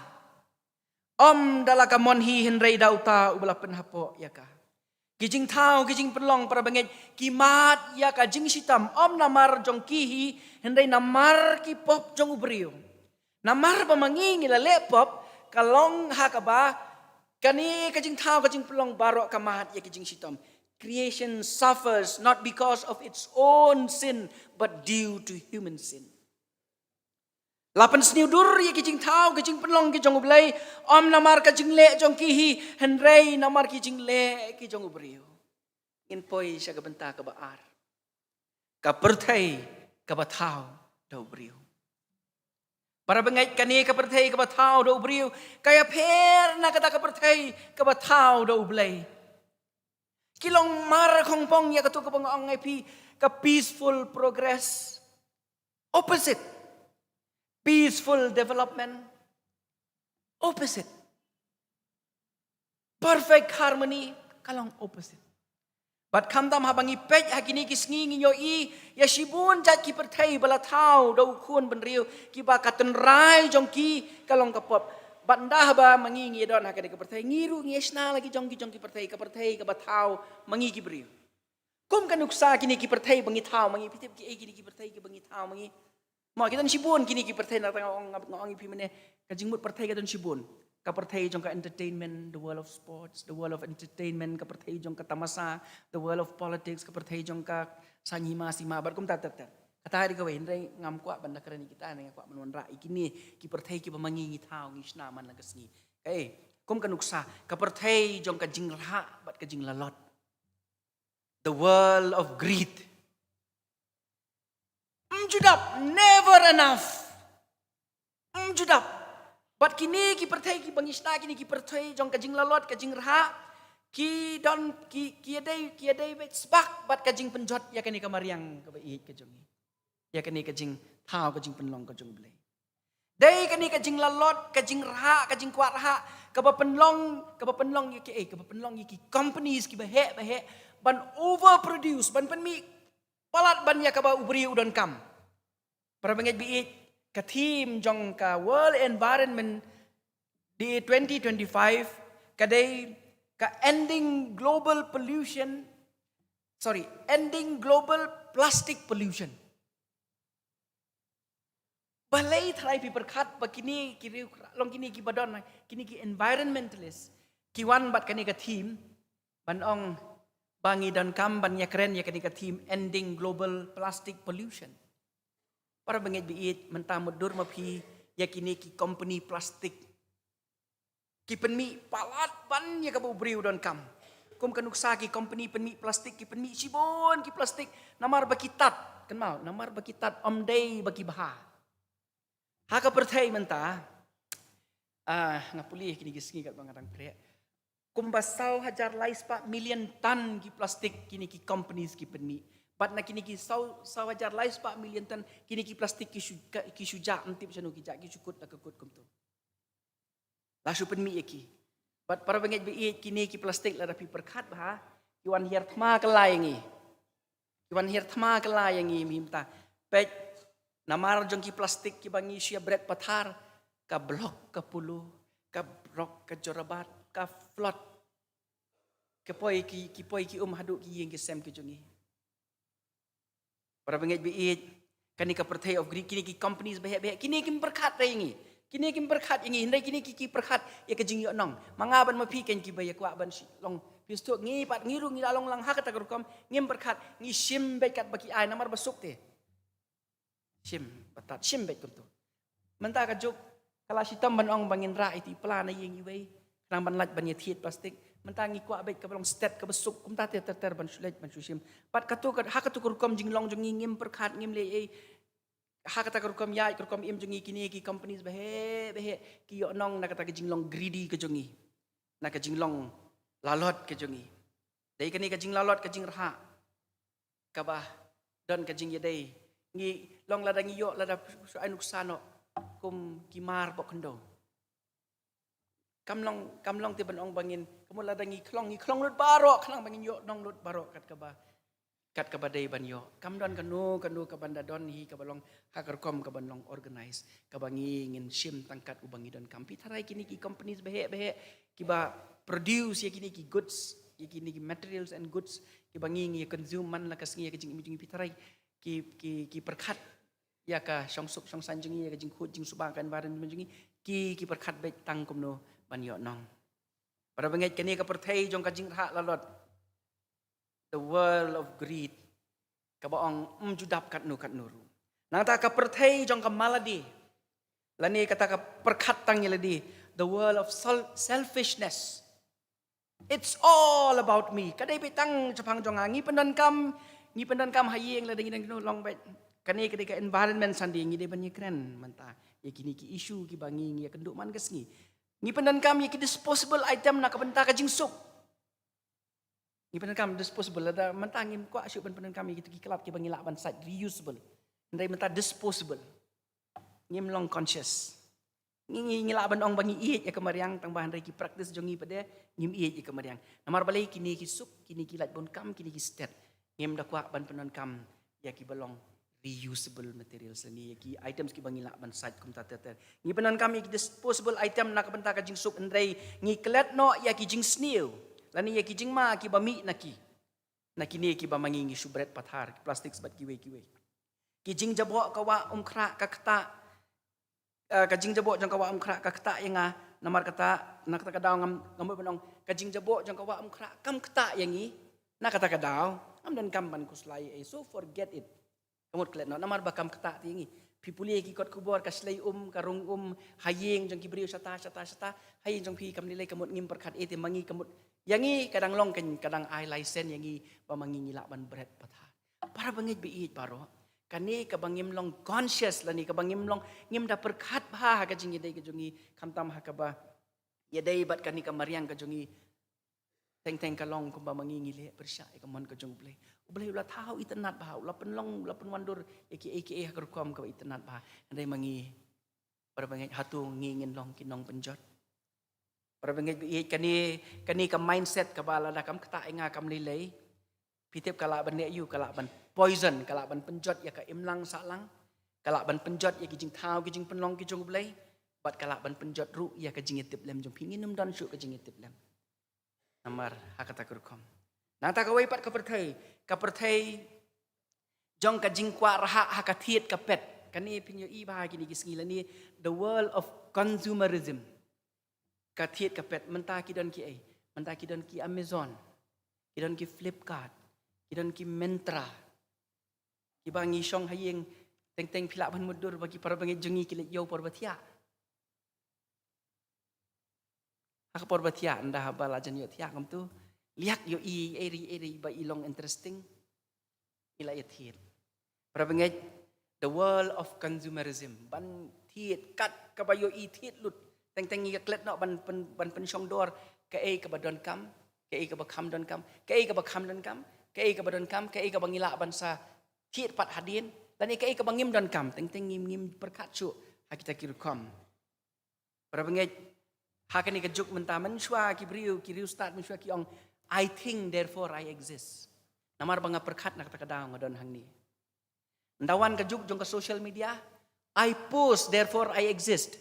Ym da la ka mon hi, hynrei da uta uba la pynhapoh ïa ka. Ki jingthaw ki jingpynlong, para bangeit, ki mad ïa ka jingshitom, ym namar jong ki hi, hynrei namar ki pop jong u briew. Namar ba ma ngi ngi la leh pop, ka long ha kaba kane ka jingthaw ka jingpynlong baroh ka mad ïa ki jingshitom. Creation suffers not because of its own sin, but due to human sin. La pynsniew dur ïa ki jingthaw ki jingpynlong ki jong U Blei, ym namar ka jingleh jong ki hi, hynrei namar ki jingleh ki jong u briew. Ngin poi sha ka bynta kaba ar. Ka pyrthei kaba thaw da u briew. Para bangeit, kane ka pyrthei kaba thaw da u briew ka ïapher na kata ka pyrthei kaba thaw da U Blei. Ki long mar khongpong ïa kato kaba nga ong ïa phi, ka peaceful progress. Opposite. Peaceful development. Opposite. Perfect harmony, ka long opposite. Bad khamtam haba ngi peit ha kine ki sngi ngi ïohi ïa shibun jait ki pyrthei ba la thaw da u khun bynriew, kiba ka tynrai jong ki ka long ka pop. Bad ynda haba ma ngi ngi don ha kane ka pyrthei, ngi ruh ngi shna la ki jong ki jong ki pyrthei, ka pyrthei kaba thaw ma ngi ki briew. Kum ka nuksa kine ki pyrthei ba ngi thaw ma ngi, phi tip kiei kine ki pyrthei kiba ngi thaw ma ngi? Mo, ki don shibun kine ki pyrthei, na tang nga ong, nga ong ïa phi mynne, ka jingmut pyrthei ka don shibun. Ka pyrthei jong ka entertainment, the world of sports, the world of entertainment, ka pyrthei jong ka tamasa, the world of politics, ka pyrthei jong ka saiñ hima sima, bad kumta ter ter. Kata dei kawei, hynrei ngam kwah ban da kren ïa kita, hynrei nga kwah ban wanrah ïa kine ki pyrthei kiba ma ngi ngi thaw ngi shna man la ka sngi. Kaei, kum ka nuksa, ka pyrthei jong ka jingrhah bad ka jinglalot. The world of greed. Ym ju dap, never enough. Ym ju dap. Bad kine ki pyrthei kiba ngi shna, kine ki pyrthei jong ka jinglalot, ka jingrhah, ki don, ki, ki ïadei, ki ïadei beit sbak bad ka jingpynjot ïa kane ka mariang kaba ïeit ka jong ngi, ïa kane ka jingthaw, ka jingpynlong ka jong U Blei. Dei kane ka jinglalot, ka jingrhah, ka jingkwah rhah, kaba pynlong, kaba pynlong ïa ki, eh, kaba pynlong ïa ki companies kiba heh ba heh ban overproduce, ban pynmih palat ban ïa kaba u briew u donkam. Para bangeit ba ïeit, ka theme jong ka World Environment Day twenty twenty-five ka dei ka Ending Global Pollution, sorry, Ending Global Plastic Pollution. Balei tharai phi pyrkhat ba kine ki riew, long kine kiba don, kine ki environmentalist ki wan bad kane ka theme, ban ong ba ngi donkam ban ïakren ïa kane ka theme Ending Global Plastic Pollution. Para bangeit ba ïeit, mynta mutdur ma phi ïa kine ki company plastik ki pynmih palat ban ïa kaba u briew u donkam. Kum ka nuksa ki company pynmih plastik, ki pynmih shibun ki plastik namar ba ki tad. Kynmaw, namar ba ki tad, ym dei ba ki bha. Ha ka pyrthei mynta, ah, nga pule kine ki sngi katba nga dang pyrshah, kumba saw hajar lai spah million ton ki plastik kine ki companies ki pynmih. Bad na kine ki saw, saw hajar lai spah million ton kine ki plastik ki shu, ki shu jah, ym tip shano ki jah, ki shu kut da ka kut kumto. La shu pynmih ïa ki. Bad para bangeit ba ïeit, kine ki plastik lada phi pyrkhat bha, ki wan hiar thma kylla ïa ngi. Ki wan hiar thma kylla ïa ngi mynta. Peit, namar jong ki plastik kiba ngi shu ïa bret pathar, ka block ka Polo, ka block ka Jorabat, ka flood. Ki poi ki, ki poi ki um haduh ki ïing ki sem ki jong ngi. Para bangeit ba ïeit, kane ka pyrthei of greed, kine ki companies ba heh ba heh, kine kim pyrkhat ïa ngi. Kine kim pyrkhat ïa ngi, hynrei kine ki, ki pyrkhat ïa ka jingïohnong. Ma nga bad ma phi kein kiba ïa kwah ban shu long. Phi sdang, ngi pat ngi ruh ngi la long lang ha kata ka rukom, ngim pyrkhat, ngi shim beit katba ki ai namar ba suk te. Shim, ba tad, shim beit kumto. Mynta ka juk, ka la shitom ban ong ba ngin rah ïa ki plan na ïing iwei, khnang ban lait ban ïa thied plastik. Mynta ngi kwah beit kaba long stet kaba suk, kumta ter ter ter ban shu leit ban shu shim. Bad kato ka, ha kato ka rukom jinglong jong ngi, ngim pyrkhat, ngim leh ei. Ha kata ka rukom ïaid, ka rukom im jong ngi, kine ki companies ba heh ba heh ki ïohnong na kata ka jinglong greedy ka jong ngi, na ka jinglong lalot ka jong ngi. Dei kane ka jinglalot, ka jingrhah, kaba don ka jingïadei. Ngi long lada ngi ïoh, lada shu ai nuksa noh kum ki mar bok khyndew. Kam long, kam long te ban ong ba ngin, ka mut lada ngi khlong, ngi khlong lut baroh, khnang ba ngin ïohnong lut baroh kat kaba, kat kaba dei ban ïoh. Kam don kano kano kaban da don hi kaba long ha ka rukom kaban long organize, kaba ngi ngin shim tang kat uba ngi donkam. Phi tharai kine ki companies ba heh ba heh kiba produce ïa kine ki goods, ïa kine ki materials and goods kiba ngi, ngi consume man la ka sngi ha ka jingim jong ngi, phi tharai ki, ki, ki pyrkhat ïa ka shongsuk shongsaiñ jong ngi, ïa ka jingkhuid jingsuba, ka environment jong ngi, ki, ki pyrkhat beit tang kumno ban ïohnong. Para bangeit, kane ka pyrthei jong ka jingrhah lalot, the world of greed, kaba ong ym ju dap katno katno ruh. Nangta ka pyrthei jong ka malade, lane kata ka pyrkhat tang ïa lade, the world of sol-, selfishness. It's all about me. Ka dei beit tang shaphang jong nga. Ngi pyndonkam, ngi pyndonkam ha ïing, lada ngi don kano long beit. Kane ka dei ka Environment Sunday, ngi dei ban ïakren mynta ïa kine ki issue kiba ngi, ngi ïakynduh man ka sngi. Ngi pyndonkam ïa ki disposable item na ka bynta ka jingsuk. Ngi pyndonkam disposable, lada mynta ngim kwah shuh ban pyndonkam ïa kito ki khlad kiba ngi lah ban sait, reusable. Hynrei mynta disposable. Ngim long conscious. Ngi, ngi, ngi lah ban ong ba ngi ïeit ïa ka mariang, tang ba hynrei ki practice jong ngi pat de ngim ïeit ïa ka mariang. Namar balei? Kine ki suk, kine ki lait bun kam, kine ki stet. Ngim da kwah ban pyndonkam ïa kiba long reusable materials lane ïa ki items kiba ngi lah ban sait kumta ter ter. Ngi pyndonkam ïa ki disposable item na ka bynta ka jingsuk, hynrei ngi klet noh ïa ki jingsniew lane ïa ki jingma kiba mih na ki, na kine kiba ma ngi ngi shu bret pathar, ki plastics bad kiwei kiwei. Ki jingjaboh ka wah Umkhrah ka ktah, eh, ka jingjaboh jong ka wah Umkhrah ka ktah ïa nga. Namar kata, na kata ka daw ngam, ngam mut ban ong ka jingjaboh jong ka wah Umkhrah kam ktah ïa ngi. Na kata ka daw ngam donkam ban khuslai ei, so forget it. Ka mut klet noh namar ba kam ktah te ïa ngi. Phi pule ki kot khubor, ka shlei um, ka rung um ha ïing jong ki briew shata shata shata. Ha ïing jong phi kam lei lei, ka mut ngim pyrkhat ei te ma ngi, ka mut ïa ngi ka dang long, ka dang ai license ïa ngi ba ma ngi ngi lah ban bret pathar. Para bangeit ba ïeit baroh, Kane kaba ngim long conscious lane kaba ngim long, ngim da pyrkhat bha ha ka jingïadei ka jong ngi, khamtam ha kaba ïadei bad kane ka mariang ka jong ngi. Teng teng ka long kumba ma ngi ngi leh pyrshah ïa ka mon ka jong U Blei. U Blei u la thaw itynnad bha, u la pynlong, u la pynwandur ïa kiei kiei ha ka rukom kaba itynnad bha. Hynrei ma ngi, para bangeit, hato ngi ngin long ki nongpynjot? Para bangeit ba ïeit, kane, kane ka mindset kaba lada kam ktah ïa nga kam lei lei, phi tip ka lah ban leh aïu? Ka lah ban poison, ka lah ban pynjot ïa ka imlang sahlang, ka lah ban pynjot ïa ki jingthaw ki jingpynlong ki jong U Blei, bad ka lah ban pynjot ruh ïa ka jingïatiplem jong phi. Ngin ym don shuh ka jingïatiplem. Namar ha kata ka rukom. Nangta kawei pat ka pyrthei, ka pyrthei jong ka jingkwah rhah ha ka thied ka pet. Kane phin ïohi bha ha kine ki sngi lane, the world of consumerism. Ka thied ka pet, mynta ki don kiei? Mynta ki don ki Amazon, ki don ki Flipkart, ki don ki Myntra. Kiba ngi shong ha ïing, teng teng phi lah ban mutdur ba ki para bangeit jong ngi ki leit ïew por ba thiah. Ha ka por ba thiah, ynda haba la jan ïoh thiah kumto, liak ïohi ei ri ei ri ba i long interesting, i la ïa thied. Para bangeit, the world of consumerism. Ban thied kat kaba ïohi thied lut. Teng teng ngi ka klet noh ban pyn, ban pynshong dor kaei kaba donkam, kaei kaba kham donkam, kaei kaba kham donkam, kaei kaba donkam, kaei kaba ngi lah ban sa thied pat hadien, lane kaei kaba ngim donkam. Teng teng ngim, ngim pyrkhat shuh ha kita ki rukom. Para bangeit, ha kane ka juk mynta, mynshuwa ki briew, ki riewstad mynshuwa ki ong, "I think, therefore I exist." Namar ba nga pyrkhat, na kata ka daw nga don hangne. Ynda wan ka juk jong ka social media, "I post, therefore I exist."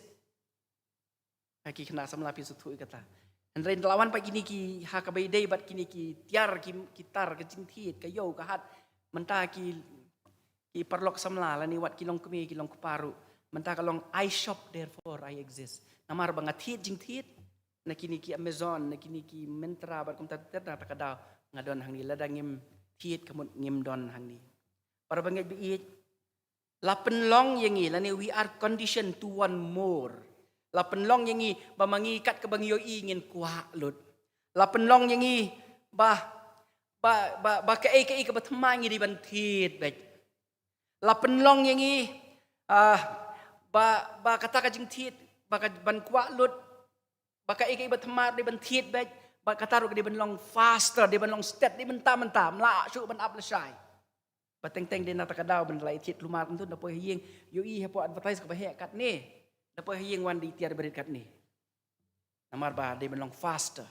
Ha ki khynnah samla phi sngewthuh ïa kata. Hynrei ynda la wan pat kine ki, ha kaba ïadei bad kine ki tiar, ki, ki tar, ka jingthied, ka ïew, ka hat, mynta ki, ki paralok samla lane wat ki longkmie ki longkpa ruh, mynta ka long, "I shop, therefore I exist." Namar ba nga thied jingthied na kine ki Amazon, na kine ki Myntra bad kumta ter, na kata ka daw nga don hangne. Lada ngim thied ka mut ngim don hangne. Para bangeit ba ïeit, la pynlong ïa ngi lane we are conditioned to want more. La pynlong ïa ngi ba ma ngi kat kaba ngi ïohi ngin kwah lut. La pynlong ïa ngi ba, ba, ba, ba kaei kaei kaba thymmai ngi dei ban thied beit. La pynlong ïa ngi, ah, ba, ba kata ka jingthied, ba ka ban kwah lut, ba kaei kaei ba thymmai dei ban thied beit, ba kata ruh ka dei ban long faster, dei ban long stet, dei mynta mynta, ym lah shuh ban ap lashai. Ba teng teng dei na kata ka daw ban la ïa thied kulmar kumto, da poi ha ïing ïohi hapoh advertise kaba heh katne, da poi ha ïing wan da i tiar barit katne. Namar ba dei ban long faster.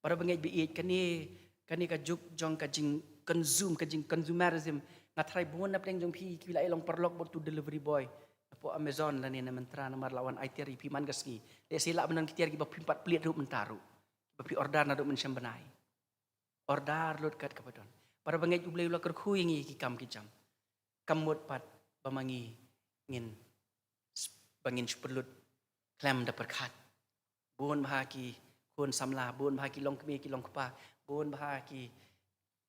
Para bangeit ba ïeit, kane, kane ka juk jong ka jing consume, ka jing consumerism. Nga tharai bun na pdeng jong phi ki la ïa long paralok bad tu delivery boy hapoh Amazon lane na Myntra, namar la wan ai tiar ïa phi man ka sngi. Lehse lah ban don ki tiar kiba phim pat plie ruh mynta ruh, ba phi order naduh mynshem bnai. Order lut kat kaba don. Para bangeit, U Blei u la kyrkhu ïa ngi ki kam ki jam. Kam mut pat ba ma ngi ngin, ba ngin shu pynlut khlem da pyrkhat. Bun bha ki khun samla, bun bha ki longkmie ki longkpa, bun bha ki,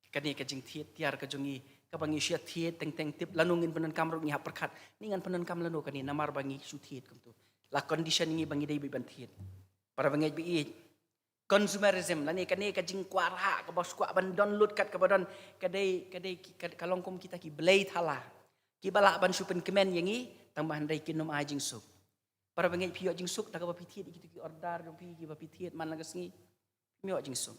kane ka jingthied tiar ka jong ngi, kaba ngi shu ïa thied teng teng, tip lano ngin pyndonkam ruh ngi hap pyrkhat, ni ngan pyndonkam lano kane, namar ba ngi shu thied kumto. La condition ngi ba ngi dei beit ban thied. Para bangeit ba ïeit, consumerism lane kane ka jingkwah rhah kaba shu kwah ban don lut kat kaba don, ka dei, ka dei ki, ka, ka long kum kita ki blei thala kiba lah ban shu pynkmen ïa ngi, tang ba hynrei kin ym ai jingsuk. Para bangeit, phi ïoh jingsuk da kaba phi thied ïa kito ki order jong phi, kiba phi thied man la ka sngi? Phim ïoh jingsuk.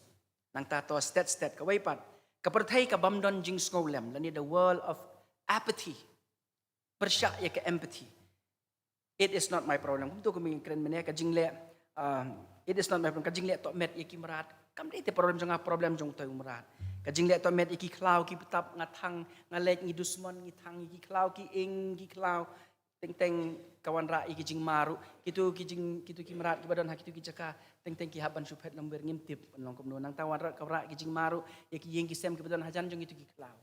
Nangta to stet stet kawei pat, ka pyrthei ka bym don jingsngewlem lane the world of apathy. Pyrshah ïa ka empathy. "It is not my problem." Kumto kum ngi kren mynne, ka jingleh, um, "It is not my problem." Ka jingleh tohmet ïa ki mrad kam dei te problem jong nga, problem jong utai u mrad. Ka jingleh tohmet ïa ki khlaw ki btap, nga thang, nga leit, ngi dusmon, ngi thang ïa ki khlaw, ki ing ki khlaw. Teng teng ka wanrah ïa ki jingma ruh. Kito ki jing, kito ki mrad kiba don ha kito ki jaka, teng teng ki hap ban shu phet lem wer, ngim tip ban long kumno. Nangta wanrah, ka wanrah ki jingma ruh ïa ki ïing ki sem kiba don hajan jong kito ki khlaw.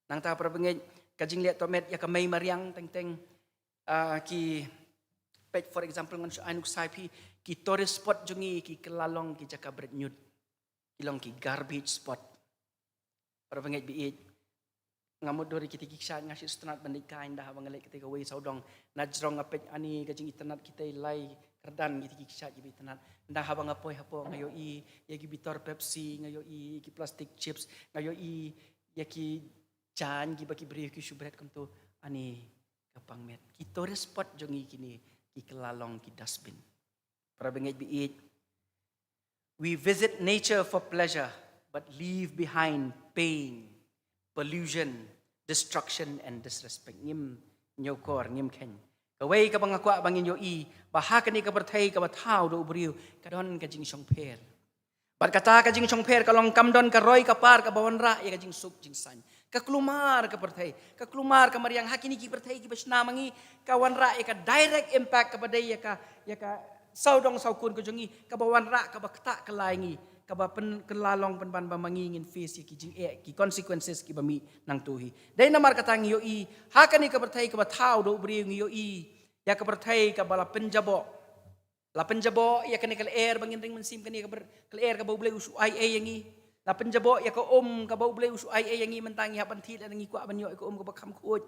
Nangta para bangeit, ka jingleh tohmet ïa ka mei mariang, teng teng, ah, ki, peit, for example, ngan shu ai nuksa ïa phi, ki tourist spot jong ngi ki kylla long ki jaka bret ñiut, ki long ki garbage spot. Para bangeit ba ïeit, nga mutdur ïa kita ki kshaid, nga shu sngewtynnat ban leit kai, ynda haba nga leit katei kawei sawdong, na jrong nga peit ani ka jingitynnat, kitei lai kyrdan kita ki kshaid kiba itynnat. Ynda haba nga poi hapoh, nga ïohi ïa ki bitor Pepsi, nga ïohi ïa ki plastic chips, nga ïohi ïa ki Jan kiba ki briew ki shu bret kumto, ani ka pang met. Ki tourist spot jong ngi kine, ki kylla long ki dustbin. Para bangeit baieit, we visit nature for pleasure, but leave behind pain, pollution, destruction and disrespect. Ngim ñiewkor, ngim kheiñ. Kawei kaba nga kwah ba ngin ïohi, ba ha kane ka pyrthei kaba thaw da u briew, ka don ka jingshongpher. Bad kata ka jingshongpher ka long kam don ka roi ka par kaba wanrah ïa ka jingsuk jingsaiñ. Ka kulmar ka pyrthei, ka kulmar ka mariang, ha kine ki pyrthei kiba shna ma ngi, ka wanrah ïa ka direct impact kaba dei ïa ka, ïa ka sawdong sawkun ka jong ngi, kaba wanrah, kaba ktah kylla ïa ngi, kaba pyn, kylla long pynban ba ma ngi ngin face ïa ki jingeh, ki consequences kiba mih nangto hi. Dei namar kata ngi ïohi, ha kane ka pyrthei kaba thaw da u briew ngi ïohi ïa ka pyrthei kaba la pynjaboh. La pynjaboh ïa kane ka lyer ba ngin ring mynsiem, kane ka ber-, ka lyer kaba U Blei u shu ai ei ïa ngi. La pynjaboh ïa ka um kaba U Blei u shu ai ei ïa ngi, mynta ngi hap ban thied lada ngi kwah ban ïoh ïa ka um kaba kham khuid.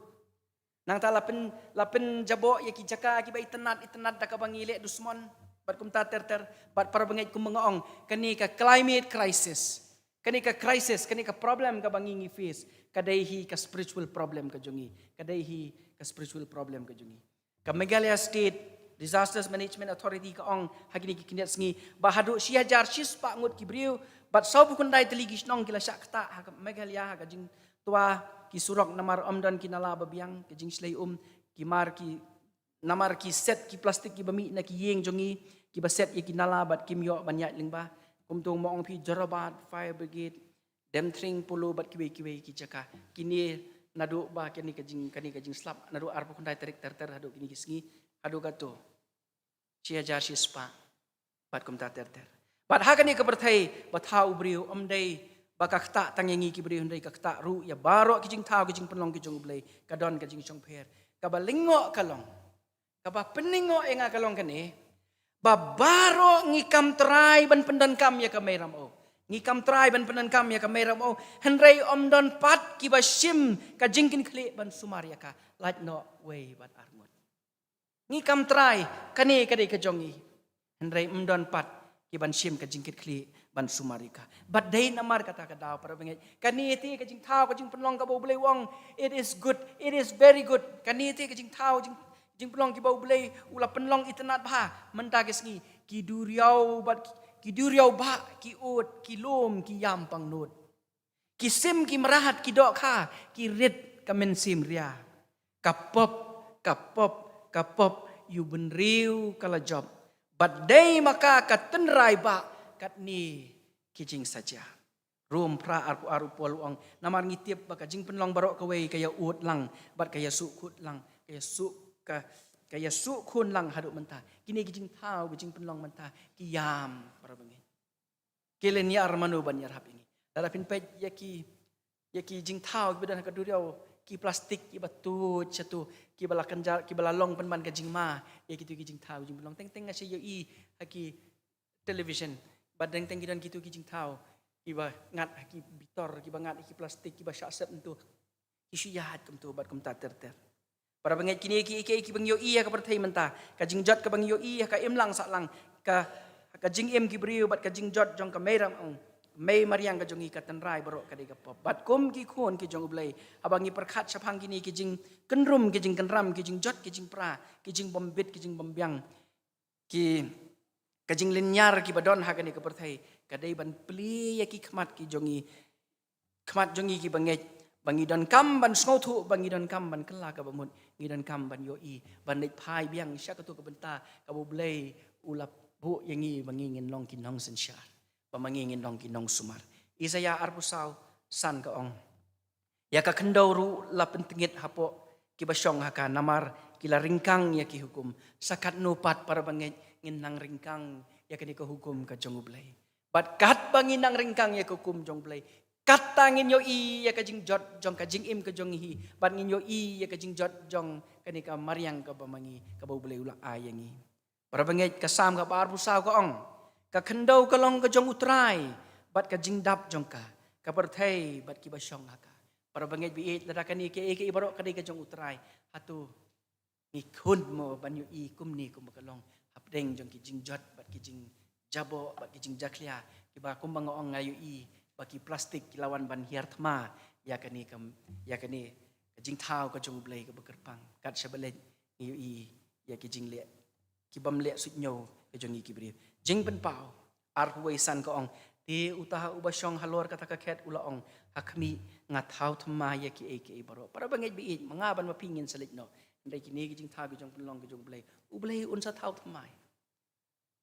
Nangta la pyn, la pynjaboh ïa ki jaka kiba itynnad itynnad da kaba ngi leh dusmon. Bad kumta ter ter, bad para bangeit, kumba nga ong, kane ka climate crisis, kane ka crisis, kane ka problem kaba ngi ngi face, ka dei hi ka spiritual problem ka jong ngi. Ka dei hi ka spiritual problem ka jong ngi. Ka Meghalaya State Disasters Management Authority ka ong ha kine ki khyndiat sngi ba haduh shi hajar shi spah ngut ki briew bad sawphew khyndai tylli ki shnong ki la shah ktah ha ka Meghalaya ha ka jingtwa ki surok namar ym don ki nala ba biang, ka jingshlei um, ki mar ki, namar ki set ki plastik kiba mih na ki ïing jong ngi, kiba set ïa ki nala bad kim ïoh ban ïaid lyngba. Kumto ma ong phi Jorabat Fire Brigade, Demthring, Polo bad kiwei kiwei ki jaka. Kine naduh ba kane ka jing, kane ka jingslap naduh arphew khyndai tarik ter ter haduh kine ki sngi, haduh kato shi hajar shi spah bad kumta ter ter. Bad ha kane ka pyrthei ba thaw u briew, ym dei ba ka ktah tang ïa ngi ki briew, hynrei ka ktah ruh ïa baroh ki jingthaw ki jingpynlong ki jong U Blei. Ka don ka jingshongpher. Kaba lyngngoh ka long, kaba pynlyngngoh ïa nga ka long kane, ba baroh ngi kam trai ban pyndonkam ïa ka Mei Ramew. Ngi kam trai ban pyndonkam ïa ka Mei Ramew, hynrei ym don pat kiba shim ka jingkitkhlieh ban sumar ïa ka. Lait noh wei bad arngut. Ngi kam trai, kane ka dei ka jong ngi, hynrei ym don pat ki ban shim ka jingkitkhlieh ban sumar ïa ka. Bad dei namar kata ka daw, para bangeit, kane te ka jingthaw ka jingpynlong kaba U Blei u ong, it is good, it is very good. Kane te ka jingthaw jing, jingpynlong kiba U Blei u la pynlong itynnad bha. Mynta ki sngi ki duriaw bad ki duriaw bah, ki ud, ki lum, ki ïam pangnud, ki sim, ki mrad, ki dohkha, ki rit ka mynsiem ria. Ka pop, ka pop, ka pop ïa u bynriew ka la jop. Bad dei ma ka ka tynrai bah katne ki jingsa jia. Rom phra arphew ar, u Paul u ong, namar ngi tip ba ka jingpynlong baroh kawei ka ïa ud lang bad ka ïa suk khun lang, ka ïa suk, ka, ka ïa suk khun lang haduh mynta. Kine ki jingthaw ki jingpynlong mynta ki ïam, para bangeit. Ki lynñiar mano ban ïarap ïa ngi? Lada phin peit ïa ki, ïa ki jingthaw kiba don ha ka duriaw, ki plastik kiba tuid shato, kiba la kynjat, kiba la long pynban ka jingma ïa kito ki jingthaw jingpynlong. Teng teng nga shu ïohi ha ki television, ba teng teng ki don kito ki jingthaw kiba ngat ha ki bitor, kiba ngat ha ki plastik, kiba shah sep nto. Ki shu ïaid kumto bad kumta ter ter. Para bangeit, kine ki, ki, kiba ngi ïohi ha ka pyrthei mynta, ka jingjot kaba ngi ïohi ha ka imlang sahlang, ka, ka jingim ki briew bad ka jingjot jong ka Mei Ramew, Mei mariang ka jong ngi, ka tynrai baroh ka dei ka pop. Bad kum ki khun ki jong U Blei, haba ngi pyrkhat shaphang kine ki jingkynrum, ki jingkynram, ki jingjot, ki jingpra, ki jingbym bit, ki jingbym biang, ki, ka jinglynñiar kiba don ha kane ka pyrthei, ka dei ban plie ïa ki khmat ki jong ngi, khmat jong ngi kiba ngeit, ba ngi donkam ban sngewthuh, ba ngi donkam ban kylla kaba mut, ngi donkam ban ïohi, ban leit phai biang sha kato ka bynta kaba U Blei u la buh ïa ngi, ba ngi ngin long ki nongsynshar, ba ma ngi ngin long ki nongsumar. Isaïah arphew saw san ka ong, ïa ka khyndew ruh la pyntngit hapoh kiba shong ha ka, namar ki la ryngkang ïa ki hukum. Sa katno pat, para bangeit, ngin nang ryngkang ïa kane ka hukum ka jong U Blei? Bad katba ngin nang ryngkang ïa ka hukum jong U Blei, katta ngin ïohi ïa ka jingjot jong ka jingim ka jong ngi hi, bad ngin ïohi ïa ka jingjot jong kane ka mariang kaba ma ngi, kaba U Blei u la ai ïa ngi. Para bangeit, ka Salm kaba arphew saw ka ong, ka khyndew ka long ka jong U Trai, bad ka jingdap jong ka, ka pyrthei bad kiba shong ha ka. Para bangeit baieit, lada kane kaei kaei baroh ka dei ka jong U Trai, hato ngi khun mo ban ïohi kumne kumba ka long hapdeng jong ki jingjot bad ki jingjaboh bad ki jingjakhlia, kiba kumba nga ong, nga ïohi ba ki plastik ki la wan ban hiar thma, ïa kane ka, ïa kane ka jingthaw ka jong U Blei kaba kyrpang. Kat shaba leit ngi ïohi ïa ki jingleh ki bym leh suidñiew ka jong ngi ki briew. Jingpynpaw arphew wei san ka ong, te uta uba shong halor kata ka khet u la ong, ha khmih nga thaw thymmai ïa kiei kiei baroh. Para bangeit ba ïeit, ma nga bad ma phi ngin sa leit noh. Hynrei kine ki jingthaw ki jong pynlong ki jong U Blei, U Blei un sa thaw thymmai.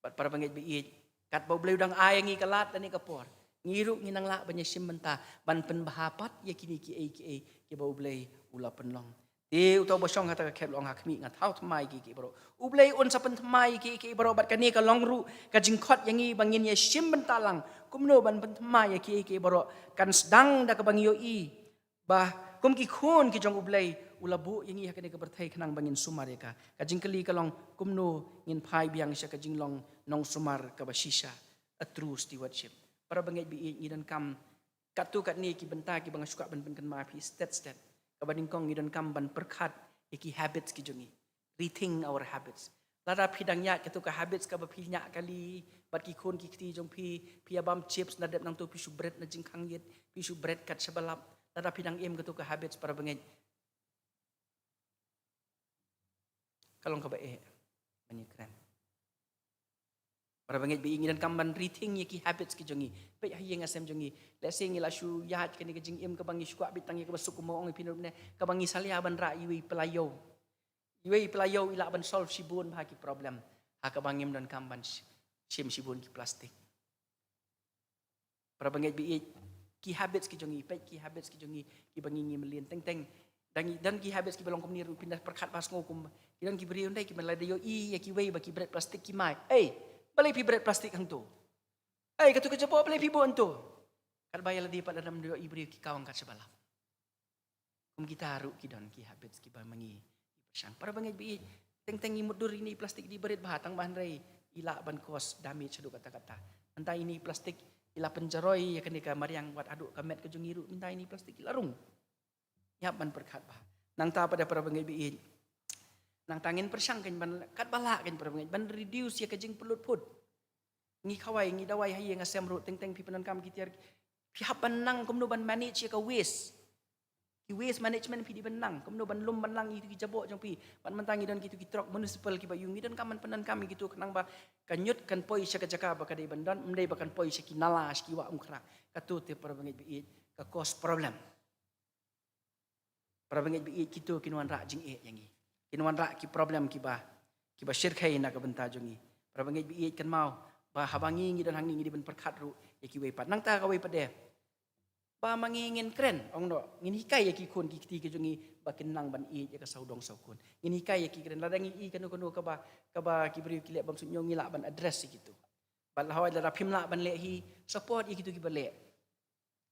Bad para bangeit ba ïeit, katba U Blei u dang ai ïa ngi ka lad lane ka por, ngi ruh ngi nang lah ban ïashim bynta ban pynbha pat ïa kine kiei kiei kiba U Blei u la pynlong. Te uta uba shong ha kata ka khet u la ong, ha khmih nga thaw thymmai kiei kiei baroh. U Blei un sa pynthymmai kiei kiei baroh, bad kane ka long ruh ka jingkhot ïa ngi ba ngin ïashim bynta lang kumno ban pynthymmai ïa kiei kiei baroh, kan sdang da kaba ngi ïohi ba kum ki khun ki jong U Blei u la buh ïa ngi ha kane ka pyrthei khnang ba ngin sumar ïa ka. Ka jingkylli ka long, kumno ngin phai biang sha ka jinglong nongsumar kaba shisha, a true stewardship. Para bangeit ba ïeit, ngi donkam katto katne ki bynta kiba nga shu kwah ban pynkynmaw ïa phi stet stet. Kaba nyngkong, ngi donkam ban pyrkhat ïa ki habits ki jong ngi. Rethink our habits. Lada phi dang ïaid katto ka habits kaba phi ñiah kali bad ki khun ki kti jong phi, phi ïa bam chips, la dep nangta phi shu bret na jingkhang ïit, phi shu bret kat shaba lap. Lada phi dang im katto ka habits, para bangeit, ka long kaba eh ban ïakren. Para bangeit ba ïeit, ngi donkam ban rethink ïa ki habits ki jong ngi. Peit ha ïing ha sem jong ngi. Let's say ngi la shu ïaid kane ka jingim kaba ngi shu kwah beit tang ïa kaba suk, kumba ong ïa phi na ruh mynne, kaba ngi salia ban rah iwei i pla ïew. Iwei i pla ïew i lah ban solve shibun bha ki problem ha kaba ngim donkam ban sh-, shim shibun ki plastik. Para bangeit ba ïeit, ki habits ki jong ngi, peit ki habits ki jong ngi kiba ngi, ngi mlien. Teng teng da ngi don ki habits kiba long kumne ruh, phin da pyrkhat bha, sngew kum ki don ki briew, ym dei, kiba lada ïohi ïa kiwei ba ki bret plastik ki mai, "Ei, balei phi bret plastik hangto? Ei, kato ka jaboh balei phi buh hangto?" Katba ïa lade pat lada ym ïohi briew ki kawang kat shaba lap. Kum kita ruh ki don ki habits kiba ma ngi pyrshang. Para bangeit ba ïeit, teng teng ngi mutdur ine i plastik, i dei ba rit bha, tang ba hynrei i lah ban cause damage haduh katta katta. Mynta ine i plastik i la pynjaroi ïa kane ka mariang wat haduh ka met ka jong ngi ruh, mynta ine i plastik i la rung. Ïa, ban pyrkhat bha. Nangta pat de, para bangeit ba ïeit, nangta ngin pyrshang kein ban, katba lah kein, para bangeit, ban reduce ïa ka jingpynlut phut. Ngi khawai, ngi dawai ha ïing ha sem ruh, teng teng phi pyndonkam ki tiar, phi hap ban nang kumno ban manage ïa ka waste. Ki waste management phi dei ban nang, kumno ban lum ban lang ïa kito ki jaboh jong phi. Bad mynta ngi don kito ki trok municipal kiba ïoh, ngi donkam ban pyndonkam ïa kito khnang ba ka ñiut kan poi sha ka jaka ba ka dei ban don, ym dei ba kan poi sha ki nala, sha ki wah umkhrah. Kato te, para bangeit ba ïeit, ka cause problem. Para bangeit ba ïeit, kito kin wanrah jingeh ïa ngi. Kin wanrah ki problem kiba, kiba shyrkhei na ka bynta jong ngi. Para bangeit ba ïeit, kynmaw ba haba ngi, ngi don hangne, ngi dei ban pyrkhat ruh ïa kiwei pat. Nangta kawei pat de, ba ma ngi ngin kren, ong noh, ngin hikai ïa ki khun ki kti ki jong ngi ba kin nang ban ïeit ïa ka sawdong sawkun. Ngin hikai ïa ki kren, lada ngi i kano kano kaba, kaba ki briew ki leh bymsuidñiew, ngi lah ban address ïa kito. Bad hooid, lada phim lah ban leh hi, support ïa kito kiba leh.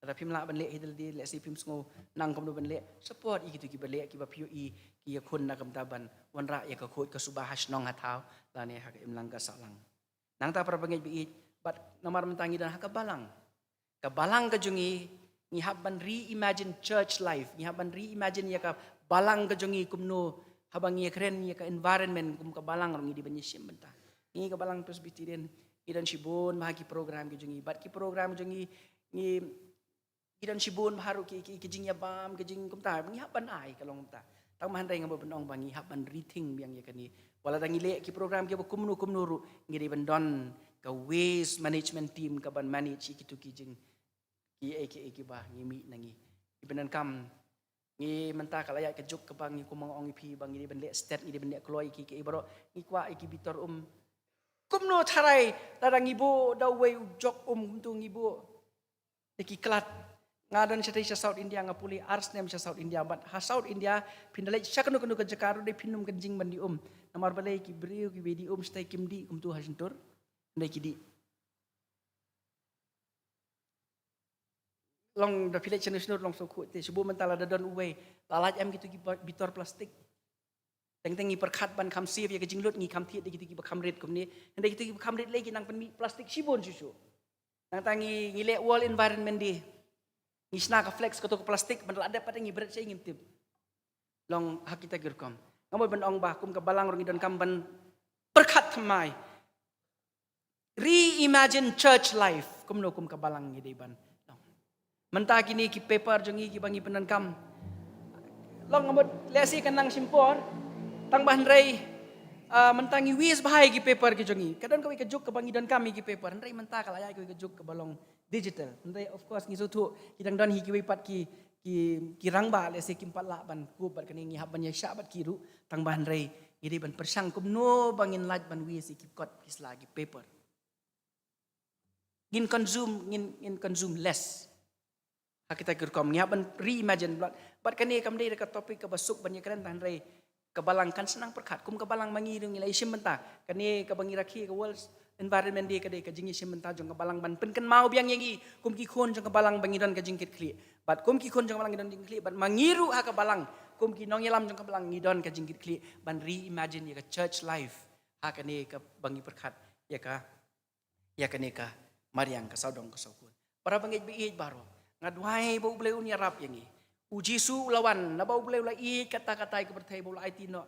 Lada phim lah ban leh hi da lade, lehse phim sngew nang kumno ban leh, support ïa kito kiba leh, kiba phi ïohi ki ïakhun na ka bynta ban wanrah ïa ka khuid ka suba ha shnong ha thaw lane ha ka imlang ka sahlang. Nangta, para bangeit ba ïeit, bad namar mynta ngi don ha ka balang, ka balang ka jong ngi, ngi hap ban reimagine church life, ngi hap ban reimagine ïa ka balang ka jong ngi kumno, haba ngi ïakren ïa ka environment kum ka balang ruh ngi dei ban ïashim bynta. Ngi ka balang Presbyterian ngi don shibun bha ki program ki jong ngi, bad ki program jong ngi, ngi, ngi don shibun bha ruh ki, ki, ki jingïabam, ki jing kumta, ngi hap ban ai, ka long kumta. Tang ba hynrei nga mut ban ong ba ngi hap ban rethink biang ïa kane. Wat lada ngi leh ki program kiba kumno kumno ruh, ngi dei ban don ka waste management team ka ban manage ïa kito ki jing, kiei kiei kiba ngi mih na ngi. Ngi pyndonkam, ngi mynta ka la ïaid ka juk kaba ngi, kum nga ong ïa phi, ba ngi dei ban leh stet, ngi dei ban leh kloi kiei kiei baroh, ngi kwah ïa ki bitor um. Kumno tharai lada ngi buh da uwei u jok um kumto, ngi buh da ki klat. Nga don shatei sha South India, nga pule ar snem sha South India, bad ha South India phin da leit sha kano kano ka jaka ruh dei phin ym kynjing ban dih um. Namar balei? Ki briew kiba dih um shatei kim dih kumto ha shyntur. Hynrei ki dih. Long da phi leit shano shano long sngewkhuh te, shu buh mynta lada don uwei, la lait em kito ki ba-, bitor plastik. Teng teng ngi pyrkhat ban kham save ïa ka jinglut, ngi kham thied da kito kiba kham rit kumne. Hynrei kito kiba kham rit lei ki nang pynmih plastik shibun shuh shuh. Nangta ngi, ngi leh World Environment Day, ngi shna ka flex, kato ka plastik ban la dep pat ngi bret shaei ngim tip. Long ha kita ki rukom. Nga mut ban ong ba kum ka balang ruh ngi donkam ban pyrkhat thymmai. Reimagine church life. Kumno kum ka balang ngi dei ban long. Mynta kine ki paper jong ngi kiba ngi pyndonkam, long amut lehse kan nang shim por, tang ba hynrei, ah, mynta ngi wies bha ïa ki paper ki jong ngi. Ka don kawei ka juk kaba ngi donkam ïa ki paper, hynrei mynta ka la ïaid kawei ka juk kaba long digital. Hynrei of course ngi sngewthuh ki dang don hi kiwei pat ki, ki, ki rangbah lehse kim pat lah ban kup bad kane, ngi hap ban ïashah bad ki ruh, tang ba hynrei ngi dei ban pyrshang kumno ba ngin lait ban wies ïa ki kot ki sla ki paper. Ngin consume, ngin, ngin consume less. Ha kita ki rukom ngi hap ban reimagine bad, bad kane kam dei ka topic kaba suk ban ïakren, tang hynrei ka balang kan sa nang pyrkhat kum ka balang ba ngi ruh ngi la ïashim bynta. Kane kaba ngi rakhe ka World Environment Day ka dei ka jingïashim bynta jong ka balang ban pynkynmaw biang ïa ngi kum ki khun jong ka balang ba ngi don ka jingkitkhlieh. Bad kum ki khun jong ka balang ngi don jingkitkhlieh, bad ma ngi ruh ha ka balang kum ki nongïalam jong ka balang ngi don ka jingkitkhlieh ban reimagine ïa ka church life. Ha kane kaba ngi pyrkhat ïa ka, ïa kane ka mariang ka sawdong ka sawkun. Para bangeit ba ïeit baroh, nga duwai ba U Blei un ïarap ïa ngi. U Jisu u la wan, naba U Blei u la ïeit katta katta ïa ka pyrthei, ba u la aiti noh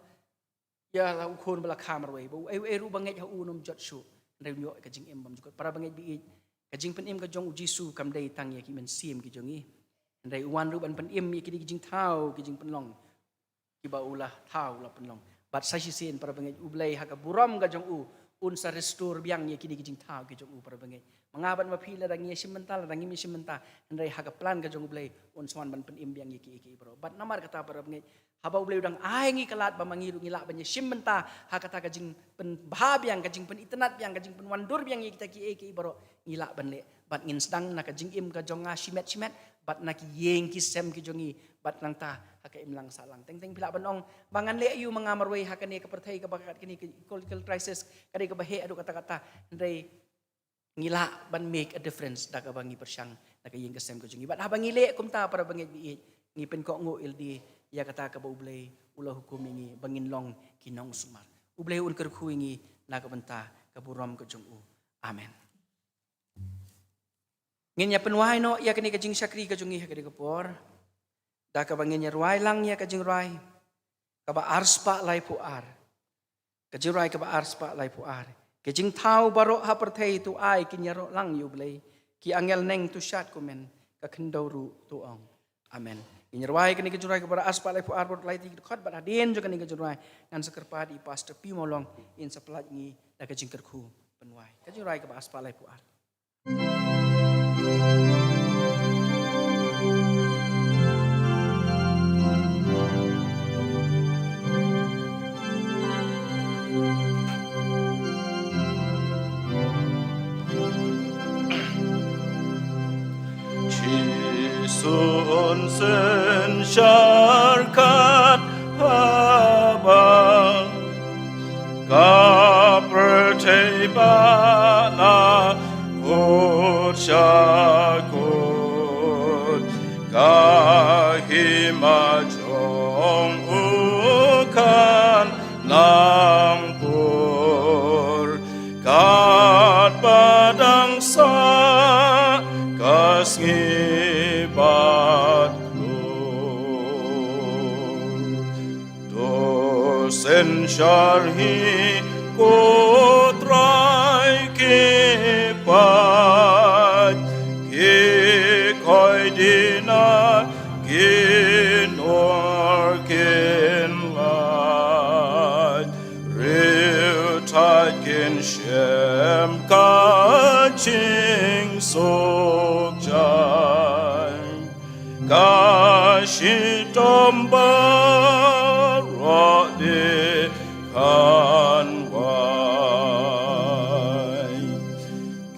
ïa la u khun ba la kha marwei, ba uei uei ruh ba ngeit ha u un ym jot shuh, hynrei un ïoh ka jingim bymjukut. Para bangeit ba ïeit, ka jingpynim ka jong U Jisu kam dei tang ïa ki mynsiem ki jong ngi, hynrei u wan ruh ban pynim ïa kine ki jingthaw ki jingpynlong kiba u la thaw, u la pynlong. Bad sa shisien para bangeit, U Blei ha ka burom ka jong u un sa restore biang ïa kine ki jingthaw ki jong u para bangeit. Ma nga bad ma phi, lada ngi ïashim bynta lada ngim ïashim bynta, hynrei ha ka plan ka jong U Blei un sa wan ban pynim biang ïa kiei kiei baroh. Bad namar kata para bangeit, haba U Blei u dang ai ngi ka lad ba ma ngi ruh ngi lah ban ïashim bynta ha kata ka jingpynbha biang, ka jingpynitynnad biang, ka jingpynwandur biang ïa kita kiei kiei baroh, ngi lah ban leh. Bad ngin sdang na ka jingim ka jong nga shimet shimet, bad na ki ïing ki sem ki jong ngi, bad nangta ha ka imlang sahlang. Teng teng phi lah ban ong ba ngan leh aïu ma nga marwei ha kane ka pyrthei kaba kat kane ka ecological crisis ka dei kaba heh haduh katta katta, hynrei ngi lah ban make a difference da kaba ngi pyrshang na ka ïing ka sem ka jong ngi. Bad haba ngi leh kumta para bangeit ba ïeit, ngi pynkohnguh ïalade ïa kata kaba U Blei u la hukum ïa ngi ba ngin long ki nongsumar. U Blei un kyrkhu ïa ngi na ka bynta ka burom ka jong u. Amen. Ngin ïa pynwai noh ïa kane ka jingshakri ka jong ngi ha kane ka por da kaba ngin ïa rwai lang ïa ka jingrwai kaba ar spah laiphew ar. Ka jingrwai kaba ar spah laiphew ar. Ki jingthaw baroh ha pyrthei to ai kin ïaroh lang ïa U Blei. Ki angel neng to shad kumne, ka khyndew ruh to ong, Amen. Ngin ïa rwai kane ka jingrwai kaba ar spah laiphew ar, bad lai ti ki dkhot, bad hadien jong kane ka jingrwai ngan sa kyrpad ïa i Pastor Pi Mawlong, in sa pynlait ngi da ka jingkyrkhu pynwai. Ka jingrwai kaba ar spah laiphew ar. Jisu un synshar kat haba ka pyrthei ba la kut sha kut, ka hima jong u kan nang pur, katba dang sah ka sngi bad klur. To synshar hi ko Trai, ki paid ki koit dinar, ki nur kin lait, riewthait kin shem ka jingsuk jai. Ka shitom baroh de kan wai.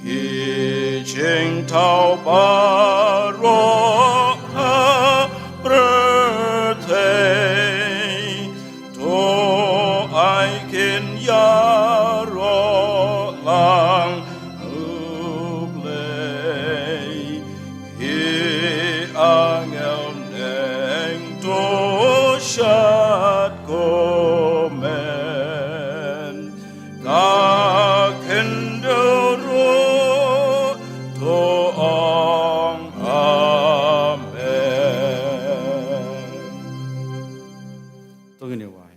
Ki jingthaw baroh ha pyrthei, to ai kin ïaroh lang U Blei. Ki angel neng to shad kumne, ka khyndew ruh to ong, Amen. To ngin ïa wai.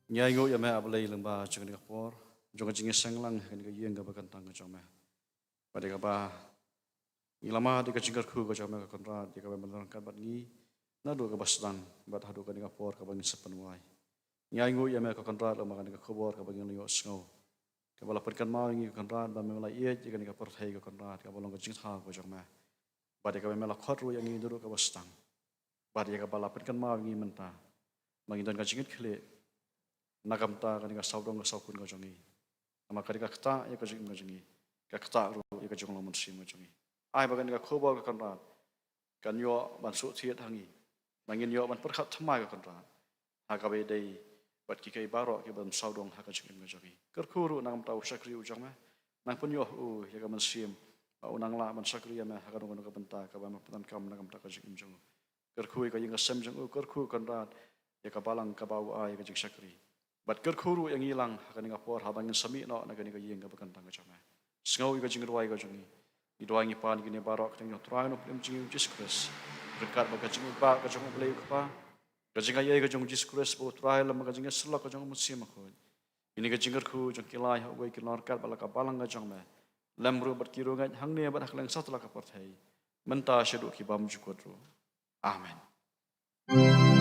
Ngi ainguh ïa me, A Blei, lyngba jong kane ka por jong ka jingïaseng lang ha kane ka ïing kaba kyntang ka jong me. Bad ïa kaba Ngi la mad ïa ka jingkyrkhu ka jong me ko Kynrad, ïa kaba me la ryngkat bad ngi naduh kaba sdang bad haduh kane ka por kaba ngin sa pynwai. Ngi ainguh ïa me ko Kynrad lem bad kane ka khubor kaba ngin ïoh sngew, kaba la pynkynmaw ïa ngi ko Kynrad ba me la ïeit ïa kane ka pyrthei ko Kynrad, kaba long ka jingthaw ka jong me. Bad ïa kaba me la khot ruh ïa ngi naduh kaba sdang. Bad ïa kaba la pynkynmaw ïa ngi mynta ba ngin don ka jingngeit khlieh na ka bynta kane ka sawdong ka sawkun ka jong ngi. Namar kane ka ktah ïa ka jingim ka jong ngi, ka ktah ruh ïa ka jinglong mynsiem ka jong ngi. Ai ba kane ka khubor ko Kynrad kan ïoh ban suk thied ha ngi, ba ngin ïoh ban pyrkhat thymmai ko Kynrad ha kaba ïadei bad kiei kiei baroh kiba sawdong ha ka jingim ka jong ngi. Kyrkhu ruh na ka bynta u shakri u jong me, nang pynïoh u ïa ka mynsiem ba u nang lah ban shakri ïa me ha kano kano ka bynta kaba me pyndonkam na ka bynta ka jingim jong u. Kyrkhu ïa ka ïing ka sem jong u, kyrkhu Kynrad ïa ka balang kaba u ai ïa ka jingshakri. Bad kyrkhu ruh ïa ngi lang ha kane ka por haba ngin sa mih noh na kane ka ïing kaba kyntang ka jong me. Sngew ïa ka jingrwai ka jong ngi. Ngi duwai ngi pan ïa kine baroh ha ka kyrteng jong u Trai Nongpynim jong ngi u Jisu Khrist. Ryngkat bad ka jingïeit ka jong u Blei u Kpa, ka jingaiei ka jong u Jisu Khrist bad u Trai lem bad ka jingïasyllok ka jong u Mynsiem Bakhuid. Ïa kane ka jingkyrkhu jong ki lai ha uwei ki long ryngkat bad la ka balang ka jong me, lem ruh bad ki riewngeit hangne bad ha kylleng satlak ka pyrthei, mynta shaduh ki bymjukut ruh. Amen.